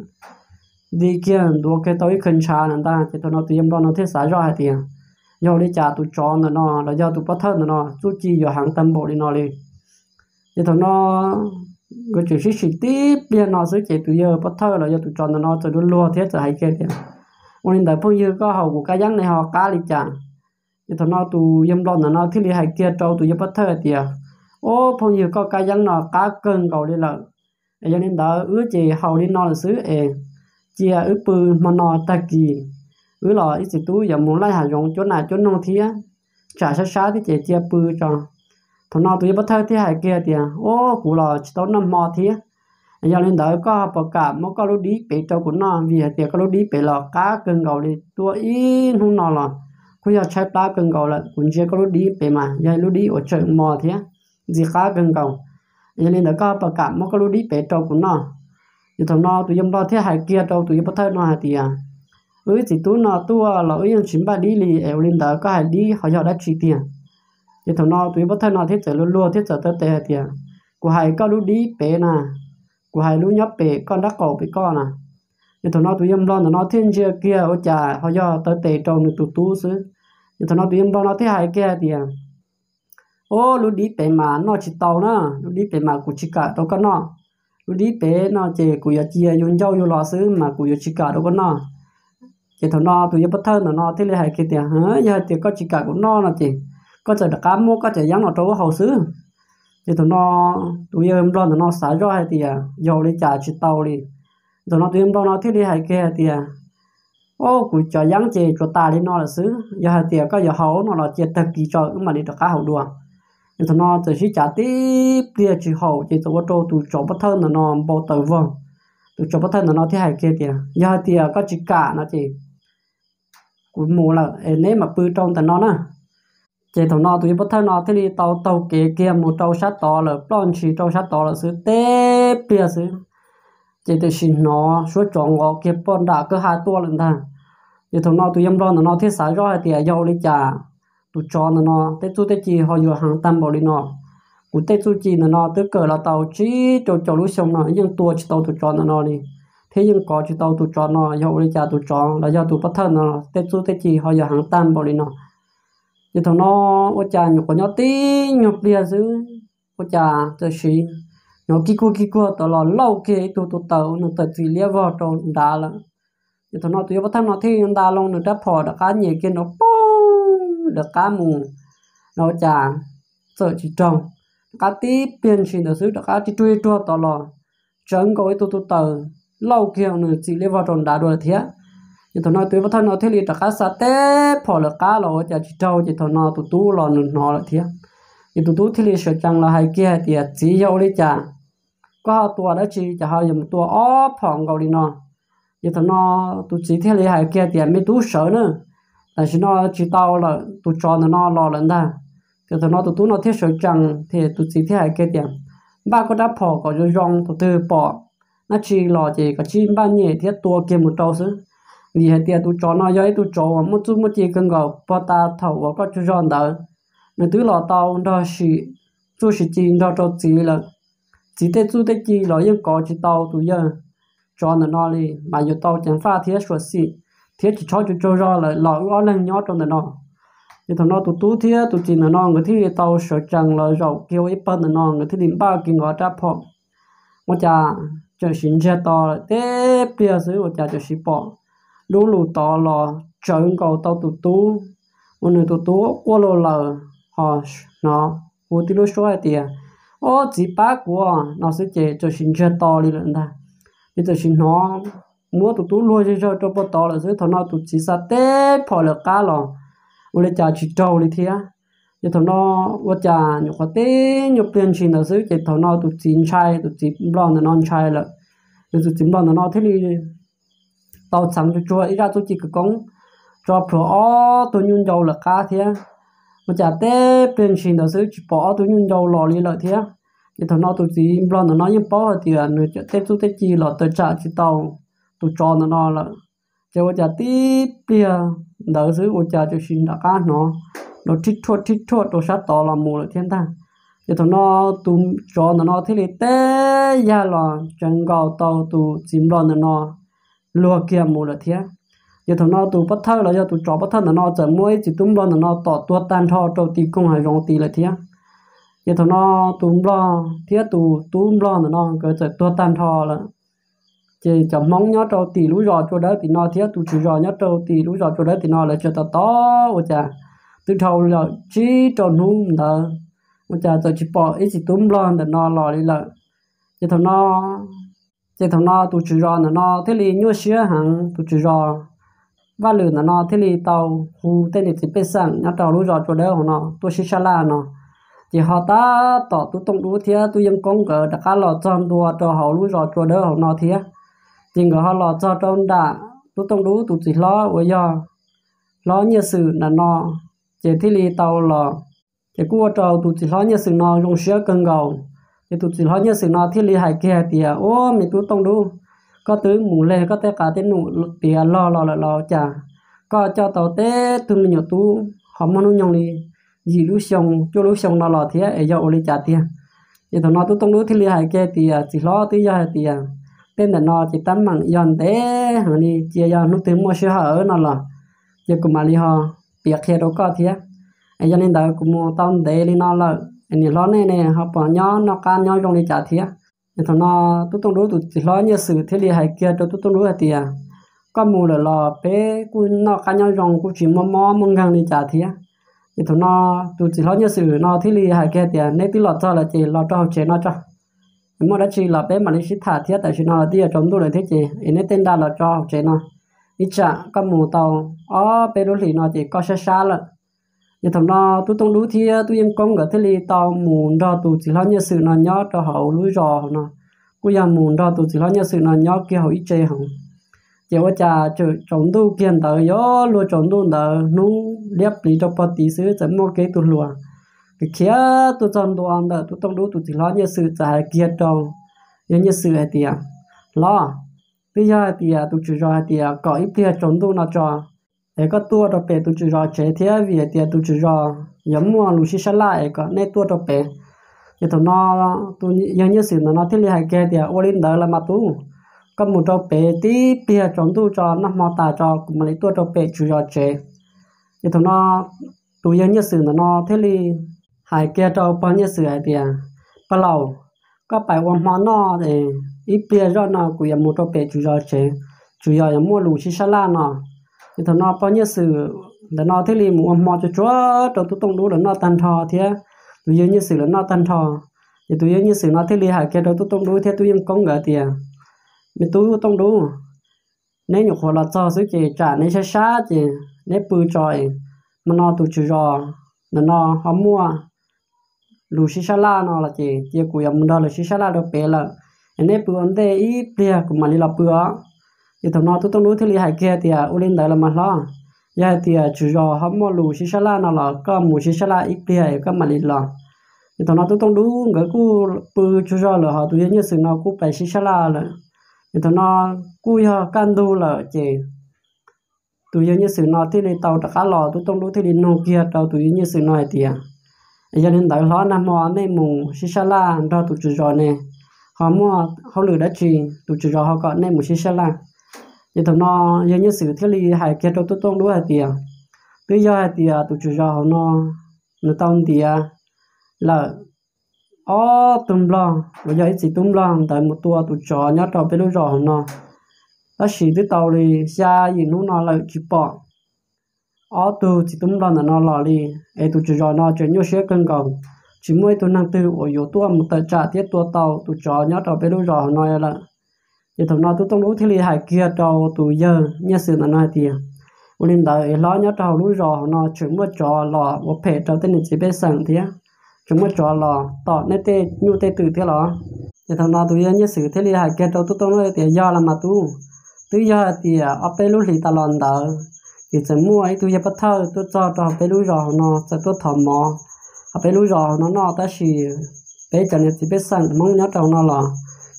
nti kiag ntuav kiag tau ib khaws ntshav lawm ntag. Ces thaum no tus yawg nplog no thiaj xav zoj hais tias, Yog li cas tus tsov ntawm no los yog tus pov thawj ntawm no txuj ci yuav heev tag npaum li no li? Ces thaum no nkawd tseem sib sim tib pliag no xwb ces tus yawg pov thawj los yog tus tsov ntawm no txawm luag luag thiab txawm hais kiag tias, Ua li ntawd phooj ywg, koj haus kuv kab yeeb ne ho qab li cas? Ces thaum no tus yawg nplog ntawm no thiaj li hais kiag rau tus yawg pov thawj hais tias, Ob, phooj ywg, koj kab yeeb no qab kawg nkaus li lawm. Es yog li ntawd wb ces haus li no lawm xwb es cia wb pw hmo no tag kis, wb los ib txiv tub yuav mus laij hav zoov cuab nas cuab noog thiab, tsam sab sab thiab ces cia pw tso. Thaum no tus yawg pov thawj thiaj hais kiag tias, Ob, kuv los tsis tau noj hmo thiab. Yog li ntawd koj puas kam muab koj lub dib pev rau kuv noj, vim hais tias koj lub dib pev los qab kawg nkaus li, tuaj ib hnub no los kuj yog tshaib plab kawg nkaus lawm. Kuv ntsia koj lub dib pev mas yog lub dib uas tseem mos thiab ntxim qab kawg nkaus. Yog li ntawd koj puas kam muab koj lub dib pev rau kuv noj? Ces thaum no tus yawg nplog thiaj hais kiag rau tus yawg pov thawj no hais tias, Wb ib txiv tub no tuaj los wb yeej tsis npaj dib li es ua li ntawd koj hais dib ho yog dab tsi tiag? Ces thaum no tus yawg pov thawj no thiaj txawm luag luag thiab txawm taw tes hais tias, Kuv hais koj lub dib pev na, kuv hais lub nyob pem koj nrab qaum pem koj na. Ces thaum no tus yawg nplog ntawm no thiaj ntsia kiag ua cas ho yog taw tes rau nws tus tub xwb. Ces thaum no tus yawg nplog no thiaj hais kiag hais tias, Ob, lub dib pev mas noj tsis tau na, lub dib pev mas kuv tsis kam rau koj noj. Lub dib pev no ces kuv yuav cia yus ncauj yus los xwb mas kuv yuav tsis kam rau koj noj. Ces thaum no tus yawg pov thawj ntawm no thiaj li hais kiag tias, Yog hais tias koj tsis kam kuv noj no ces koj txawm rov qab muab koj cov yeeb no rau wb haus xwb. Ces thaum no tus yawg nplog ntawm no xav zoj hais tias yog ua li cas tsis tau li. Thaum no tus yawg nplog no thiaj li hais kiag hais tias, Ob, kuv cov yeeb ces tsuas tas li no lawm xwb, yog hais tias koj yuav haus no los cia tag kis tso wb mam li rov qab haus dua. Ces thaum no txawm sib cav tib pliag tsis haum ces txawm ua rau tus tsov pov thawj ntawm no npau taws vog. Tus tsov pov thawj ntawm no thiaj hais kiag tias, Yog hais tias koj tsis kam no ces kuv mus lawm es neb mam pw rau ntawm no na. Ces thaum no tus yawg pov thawj no thiaj li tau taug kev kiag mus rau sab tod lawm, ploj ntshis rau sab tod lawm xwb tib pliag xwb, ces tam sim hnov suab tsov nqov kiag poj nram kwj ha tuaj lawm ntag. Ces thaum no tus yawg nplog ntawm no thiaj xav zoj hais tias yog ua li cas tus tsov ntawm no tej txuj tej ci ho yuav heev tag npaum li no. Kuv tej txuj ci ntawm no twb kawm los tau tsib rau caum lub xyoo no yeej tua tsis tau tus tsov ntawm no li, thiab yeej kov tsis tau tus tsov no, yog ua li cas tus tsov los yog tus pov thawj no tej txuj tej ci ho yuav heev tag npaum li no. Ces thaum no ua cas nyuam qhuav nyob tib nyuag pliag xwb, ua cas tam sim hnov kij kuag kij kuag tod los lauj kiag ib tug tus taws uas nws tawm txim liab vog rau nrad lawm. Ces thaum no tus yawg pov thawj no thiaj nta loo nws rab phom rov qab nyem kiag nrov poob rov qab mus, no ua cas txawm tsis raug, rov qab tib pliag ntshis ntawd xwb rov qab tib ruag ib ruag tod los tsawv nkaus ib tug tus taws lauj kiag nws txim liab vog rau nrad dua lawm thiab. Ces thaum no tus yawg pov thawj no thiaj li rov qab xa teb phom lawm qab los ua cas tsis raug, ces thaum no tus tub los nws hnov lawm thiab. Ces tus tub thiaj li sawv tsees los hais kiag hais tias, Txiv, yog ua li cas koj ho tua dab tsi cas ho yuav mus tua ob phom nkaus li no? Ces thaum no tus txiv thiaj li hais kiag tias, Me tub sawv na, tam sim no tsis tau lawm, tus tsov ntawm no los lawm ntag. Ces thaum no tus tub no thiaj sawv tsees thiab tus txiv thiaj hais kiag tias, Npaj koj rab phom kom zoo zoo, thaum twg pom dab tsi los ces koj tsij npaj nyem thiab tua kiag mus rau xwb. Vim hais tias tus tsov no yog ib tug tsov uas muaj txuj muaj ci kawg nkaus, puag ta thaum uas koj tsaug zog ntawd nws twb los tau nrog sim txuj sim ci nrog rau txiv lawm. Txiv tej txuj tej ci los yeej kov tsis tau tus yawg tsov ntawm no li mas yuav tau ceev faj thiab suam xim thiab tsis txhob tsaug zog lawm los wb ob leeg nyob rau ntawm no. Ces thaum no tus tub thiab tus txiv ntawm no nkawd thiaj li tau sawv tsees los zaum kiag ua ib pawg ntawm no, nkawd thiaj li npaj kiag nkawd rab phom. Ua cas txawm sim ntsiag to lawm teb pliag xwb ua cas txawm sim pom dub lug tod los tsawv nkaus tau tus tub, ua nws tus tub quaj lug lawm ho hnov hu tib lub suab hais tias, Ob, txiv pab kuv no xwb ces txawm sim ntsiag to li lawm ntag. Ces txawm sim hnov muab tus tub luag zig zawg rau puag tod lawm xwb. Thaum no tus txiv xa teb phom lawm qab los ua li cas tsis raug li thiab. Ces thaum no ua cas nyuam qhuav teb nyuag pliag ntshis ntawd xwb ces thaum no tus txiv ntshai, tus txiv nplog ntawm no ntshai lawm. Nws tus txiv nplog ntawm no thiaj li tau txheev tsuag tsuag ib zaj txuj ci khawv koob tso plhuav ob tug nyuj ncau lawm qab thiab. Ua cas teb pliag ntshis ntawd xwb tsis pom ob tug nyuj ncau los li lawm thiab. Ces thaum no tus txiv nplog ntawm no yeej paub hais tias nws tej txuj tej ci los tawm tsam tsis tau tus tsov ntawm no lawm. Ces ua cas tib pliag ntawd xwb ua cas txawm sim rov qab hnov nrov rhib rhuaj rhib rhuaj rau sab tod los mus lawm thiab ntag. Ces thaum no tus tsov ntawm no thiaj li teb yag los tsawv nkaus tau tus txiv nplog ntawm no luag kiag mus lawm thiab. Ces thaum no tus pov thawj los yog tus tsov pov thawj ntawm no txawm muab ib txiv tub nplog ntawm no tom tuag tag nrho rau tim koog hav zoov tid lawm thiab. Ces thaum no tus nplog thiab tus tub nplog ntawm no nkawd txawm tuag tag nrho lawm. Ces cov Hmoob nyob rau tim lub zos Tsua Dawb tim no thiab tus tswv zos nyob rau tim lub zos Tsua Dawb tim no lawv tseem tos tos ua cas twb dhau lawm tsib rau hnub ntawd ua cas txawm tsis pom ib txiv tub nplog ntawm no los li lawm. Ces thaum no, ces thaum no tus tswv zos ntawm no thiaj li nyuaj siab heev, tus tswv zos Vaj Lwm ntawm no thiaj li tau hu tej niam txiv pej xeem nyob rau lub zos Tsua Dawb hauv no tuaj sib sab laj no. Ces ho tab tom Tub Tooj Dub thiab Tub Yeej Koob nkawd rov qab los txog ntua rau hauv lub zos Tsua Dawb hauv no thiab. Ces nkawd ho los txog rau nram Tub Tooj Dub tus txiv hlob uas yog hlob Nyiaj Xwm ntawm no, ces thiaj li tau los, ces kuj ua rau tus txiv hlob Nyiaj Xwm no zoo siab kawg nkaus. Ces tus txiv hlob Nyiaj Xwm no thiaj li hais kiag tias, Ua, me Tub Tooj Dub, koj twb mus leg koj tej qav tej num tiav log los lawm los cas koj coj tau teb tug me nyuam tub ho muaj hnub nyoog li yim lub xyoo cuaj lub xyoo no los thiab es yog ua li cas tiag? Ces thaum no Tub Tooj Dub thiaj li hais kiag tias, Txiv hlob, twb yog hais tias tej ntawm no ces teeb meem yog ntev heev li, cia yog hnub twg muaj sij hawm no los ces kuv mam li ho piav qhia rau koj thiab. Es yog li ntawd kuv mus tau ntev li no lawm es niam hlob nej ne ho puas nyob noj qab nyob zoo li cas thiab? Ces thaum no Tub Tooj Dub tus txiv hlob Nyiaj Xwm thiaj li hais kiag rau Tub Tooj Dub hais tias, Koj mus lawm los peb kuj noj qab nyob zoo kuj tsis muaj mob muaj nkeeg li cas thiab. Ces thaum no tus txiv hlob Nyiaj Xwm no thiaj li hais kiag tias, Neb twb los txog lawm ces los rau hauv tsev no tso. Muaj dab tsi los peb mam li sib tham thiab, tam sim no los twb yuav tsaus ntuj lawm thiab ces es neb tej nra los rau hauv tsev no, ib tsam koj mus tau ob peb lub hlis no ces koj sab sab lawm. Ces thaum no Tub Tooj Dub thiab Tub Yeej Koob nkawd thiaj li tau mus nrog tus txiv hlob Nyiaj Xwm no nyob rau hauv lub zos hauv no, kuj yog mus nrog tus txiv hlob Nyiaj Xwm no nyob kiag hauv ib tsev hauv. Ces ua cas tsaus ntuj kiag ntawd, yuav luag tsaus ntuj ntawd hnub liab pliv rau pog tid xwb txawm muaj kiag ib tug hluas khiav tuaj txog ntua ntawm Tub Tooj Dub tus txiv hlob Nyiaj Xwm txawm hais kiag rau yawg Nyiaj Xwm hais tias, Hlob, twb yog hais tias tus tswv zos hais tias kom ib pliag tsaus ntuj no tso es koj tuaj rau pem tus tswv zos tsev thiab, vim hais tias tus tswv zos yuav muaj lus sib sab laj es kom nej tuaj rau pem. Ces thaum no tus yawg Nyiaj Xwm ntawm no thiaj li hais kiag tias, Ua li ntawd los mas tub, koj mus rau pem tib pliag tsaus ntuj tso, noj hmo tas tso kuv mam li tuaj rau pem tswv zos tsev. Ces thaum no tus yawg Nyiaj Xwm ntawm no thiaj li hais kiag rau pog Nyiaj Xwm hais tias, Pog laus, koj pais ua hmo noj es ib pliag zoj no kuv yuav mus rau pem tswv zos tsev, tswv zos yuav muaj lus sib sab laj no. Ces thaum no pog Nyiaj Xwm ntawm no thiaj li mus ua hmo tsuag tsuag rau Tub Tooj Dub lawv noj tag nrho thiab tus yawg Nyiaj Xwm lawv noj tag nrho. Ces tus yawg Nyiaj Xwm no thiaj li hais kiag rau Tub Tooj Dub thiab Tub Yeej Koob nkawd tias, Me Tub Tooj Dub, neb nyuam qhuav los txog xwb ces tsam neb sab sab ces neb pw tso es, hmo no tus tswv zos ntawm no ho muaj lus sib sab laj no los ces cia kuv yuav mus nrog lawv sib sab laj rau pem lawm, es neb pw ua ntej ib pliag kuv mam li los pw os. Ces thaum no Tub Tooj Dub thiaj li hais kiag tias, Ua li ntawd los mas hlob, yog hais tias tswv zos ho muaj lus sib sab laj no los koj mus sib sab laj ib pliag es koj mam li los. Ces thaum no Tub Tooj Dub nkawd kuj pw tsaug zog lawm ho tus yawg Nyiaj Xwm no kuj pais sib sab laj lawm. Ces thaum no kuj yog kaj ntug lawm ces tus yawg Nyiaj Xwm no thiaj li tau rov qab los, Tub Tooj Dub thiaj li nug kiag rau tus yawg Nyiaj Xwm no hais tias, Yog li ntawd hlob, nag hmo nej mus sib sab laj nrog tus tswv zos ne, ho muaj hauj lwm dab tsi, tus tswv zos ho kom nej mus sib sab laj. Ces thaum no yawg Nyiaj Xwm thiaj li hais kiag rau tub tooj dub hais tias, twb yog hais tias tus tswv zos hauv no nws tau ntiav lawm ob tug nplog uas yog ib txiv tub nplog ntawd mus tua tus tsov nyob rau peb lub zos hauv no, tab sis twb tau li xya yim hnub no lawm tsis pom ob tug txiv tub nplog ntawm no los li, es tus tswv zos no tseem nyuaj siab kawg nkaus, tsis muaj ib tug neeg twg uas yuav tuaj mus tawm tsam thiab tua tau tus tsov nyob rau peb lub zos hauv no lawm. Ces thaum no tub tooj dub thiaj li hais kiag rau tus yawg Nyiaj Xwm ntawm no hais tias, ua li ntawd es hlob, nyob rau hauv lub zos hauv no tseem muaj tsov los ua phem rau tej niam txiv pej xeem thiab, tseem muaj tsov los tom nej tej nyuj tej twm thiab los? Ces thaum no tus yawg Nyiaj Xwm thiaj li hais kiag rau tub tooj dub tias, yog los mas tub, twb yog hais tias ob peb lub hlis tas los ntawd, ces txawm muaj ib tug yawg pov thawj tuaj txog rau hauv peb lub zos hauv no txawm tuaj thov mov hauv peb lub zos hauv no noj, tab sis peb cov niam txiv pej xeem Hmoob nyob rau hauv no los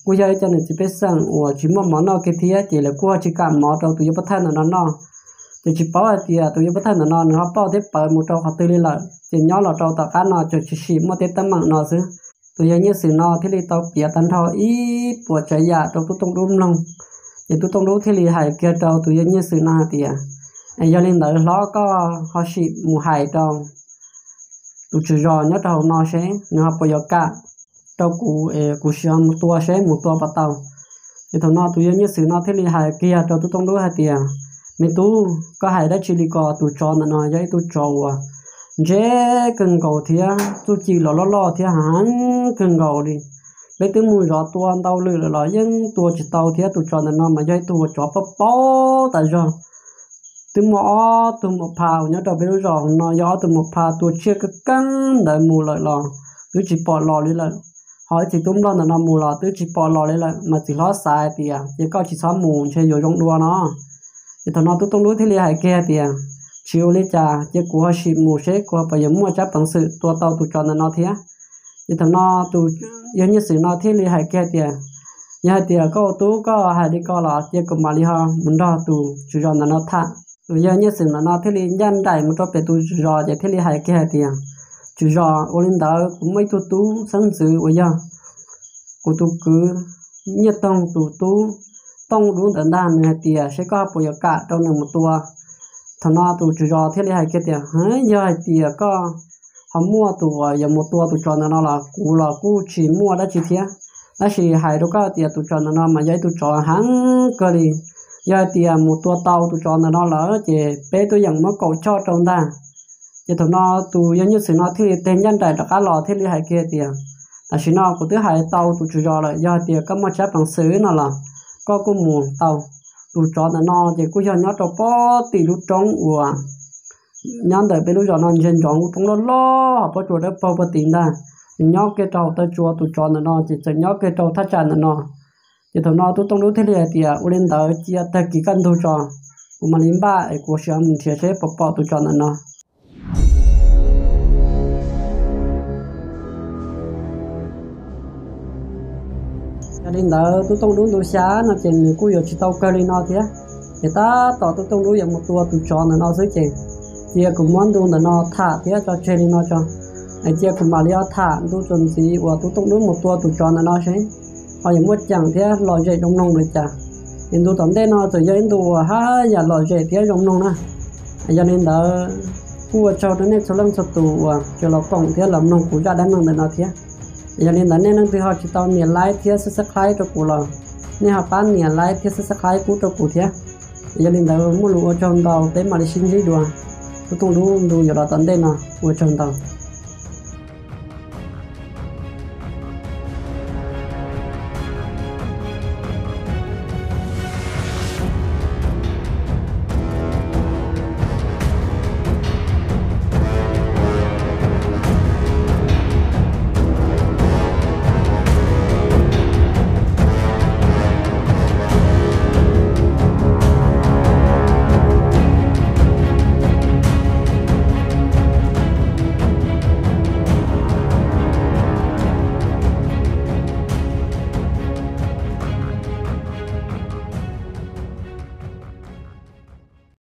kuj yog ib cov niam txiv pej xeem uas tsis muaj mov noj kiag thiab, ces lawv kuj ho tsis kam mov rau tus yawg pov thawj ntawm no noj. Ces tsis paub hais tias tus yawg pov thawj ntawm no nws ho ploj thiab pawv mus rau qhov twg li lawm, ces nyob los rau tom qab no tsuas tshwm sim muaj tej teeb meem no xwb. Tus yawg Nyiaj Xwm no thiaj li tau piav tag nrho ib puas tsav yam rau tub tooj dub mloog. Ces tub tooj dub thiaj li hais kiag rau tus yawg Nyiaj Xwm no hais tias, es yog li ntawd hlob, koj ho sim mus hais rau tus tswv zos nyob rau hauv no seb nws ho puas yuav kam rau kuv es kuv sim mus tua seb mus tua puas tau. Ces thaum no tus yawg Nyiaj Xwm no thiaj li hais kiag rau tub tooj dub hais tias, me tub, koj hais dab tsi li ko? Tus tsov ntawm no yog ib tug tsov uas ntse kawg nkaus thiab txuj ci los loj loj thiab heev kawg nkaus li. Peb twb mus zov tua ntau lwm lawm los yeej tua tsis tau thiab. Tus tsov ntawm no mas yog ib tug uas tsov paub paub tas zog. Twb muaj ob tug muam pha uas nyob rau peb lub zos hauv no, yog ob tug muam pha tua tsiaj keej keeb ntawd mus lawm los twb tsis pom los li lawm. Ho ib txiv tub nplog ntawm no mus los twb tsis pom los li lawm, mas txiv hlob xav hais tias ces koj tsis txhob mus ntshe yuav zoo dua no. Ces thaum no tub tooj dub thiaj li hais kiag tias, tsis ua li cas, cia kuv ho sim mus seb kuv ho puas yuav muaj tsab peev xwm tua tau tus tsov ntawm no thiab. Ces thaum no tus yawg Nyiaj Xwm no thiaj li hais kiag tias, yog hais tias koj ua tub koj hais li ko los cia kuv mam li ho mus nrog tus tswv zos ntawm no tham. Tus yawg Nyiaj Xwm ntawm no thiaj li ncaj nraim mus rau pem tus tswv zos ces thiaj li hais kiag hais tias, tswv zos, ua li ntawd kuv muaj ib tug tub xeeb ntxwv uas yog kuv tus kwv Nyiaj Toog tus tub tooj dub ntawd ntag, nws hais tias seb koj ho puas yuav kam rau nws mus tua. Thaum no tus tswv zos thiaj li hais kiag tias, yog hais tias koj ho muaj tus uas yuav mus tua tus tsov ntawm no los kuv los kuj tsis muaj dab tsi thiab. Tab sis hais rau koj tias tus tsov ntawm no mas yog ib tug tsov heev kawg li. Yog hais tias mus tua tau tus tsov ntawm no lawm ces peb tuaj yeem muab kaum choj rau ntag. Ces thaum no tus yawg Nyiaj Xwm no thiaj li teg ncaj nraim rov qab los thiaj li hais kiag tias, tam sim no kuv twb hais tau tus tswv zos lawm, yog hais tias koj muaj tsab peev xwm no los koj kuj mus tau. Tus tsov ntawm no ces kuj yog nyob rau pob tim lub roob uas nyob ntawm peb lub zos no ntsia ntsoov, lub roob loj loj ho pob tsuas dawb paug puag tim ntag. Nws nyob kiag rau taw tsua, tus tsov ntawm no ces txawm nyob kiag rau thaj tsam ntawm no. Ces thaum no tub tooj dub thiaj li hais tias, ua li ntawd cia tag kis kaj ntug tso, kuv mam li npaj es kuv sim mus nrhiav seb puas pom tus tsov ntawm no. Yog li ntawd tub tooj dub ntu xya no ces nws kuj yuav tsis tau kawg li no thiab. Ces tab tom tub tooj dub yuav mus tua tus tsov ntawm no xwb ces cia kuv muab ntu ntawm no tham thiab tso tseg li no tso. Es cia kuv mam li ho tham ntu txuas ntxiv uas tub tooj dub mus tua tus tsov ntawm no seb ho yuav muaj ceem thiab lom zem zoo mloog li cas. Ces ntu tom ntej no txawm yog ib ntu uas haj yam lom zem thiab zoo mloog na. Yog li ntawd kuj ua tsaug rau nej txhua leej txhua tus uas tseem los koom thiab los mloog kuv zaj dab neeg ntawm no thiab. Yog li ntawd nej leej twg ho tsis tau nias like thiab subscribe rau kuv los nej ho pab nias like thiab subscribe pub rau kuv thiab. Yog li ntawd muaj lus ua tsaug ntau, peb mam li sib ntsib dua tub tooj dub ntu yuav los tom ntej no. Ua tsaug ntau.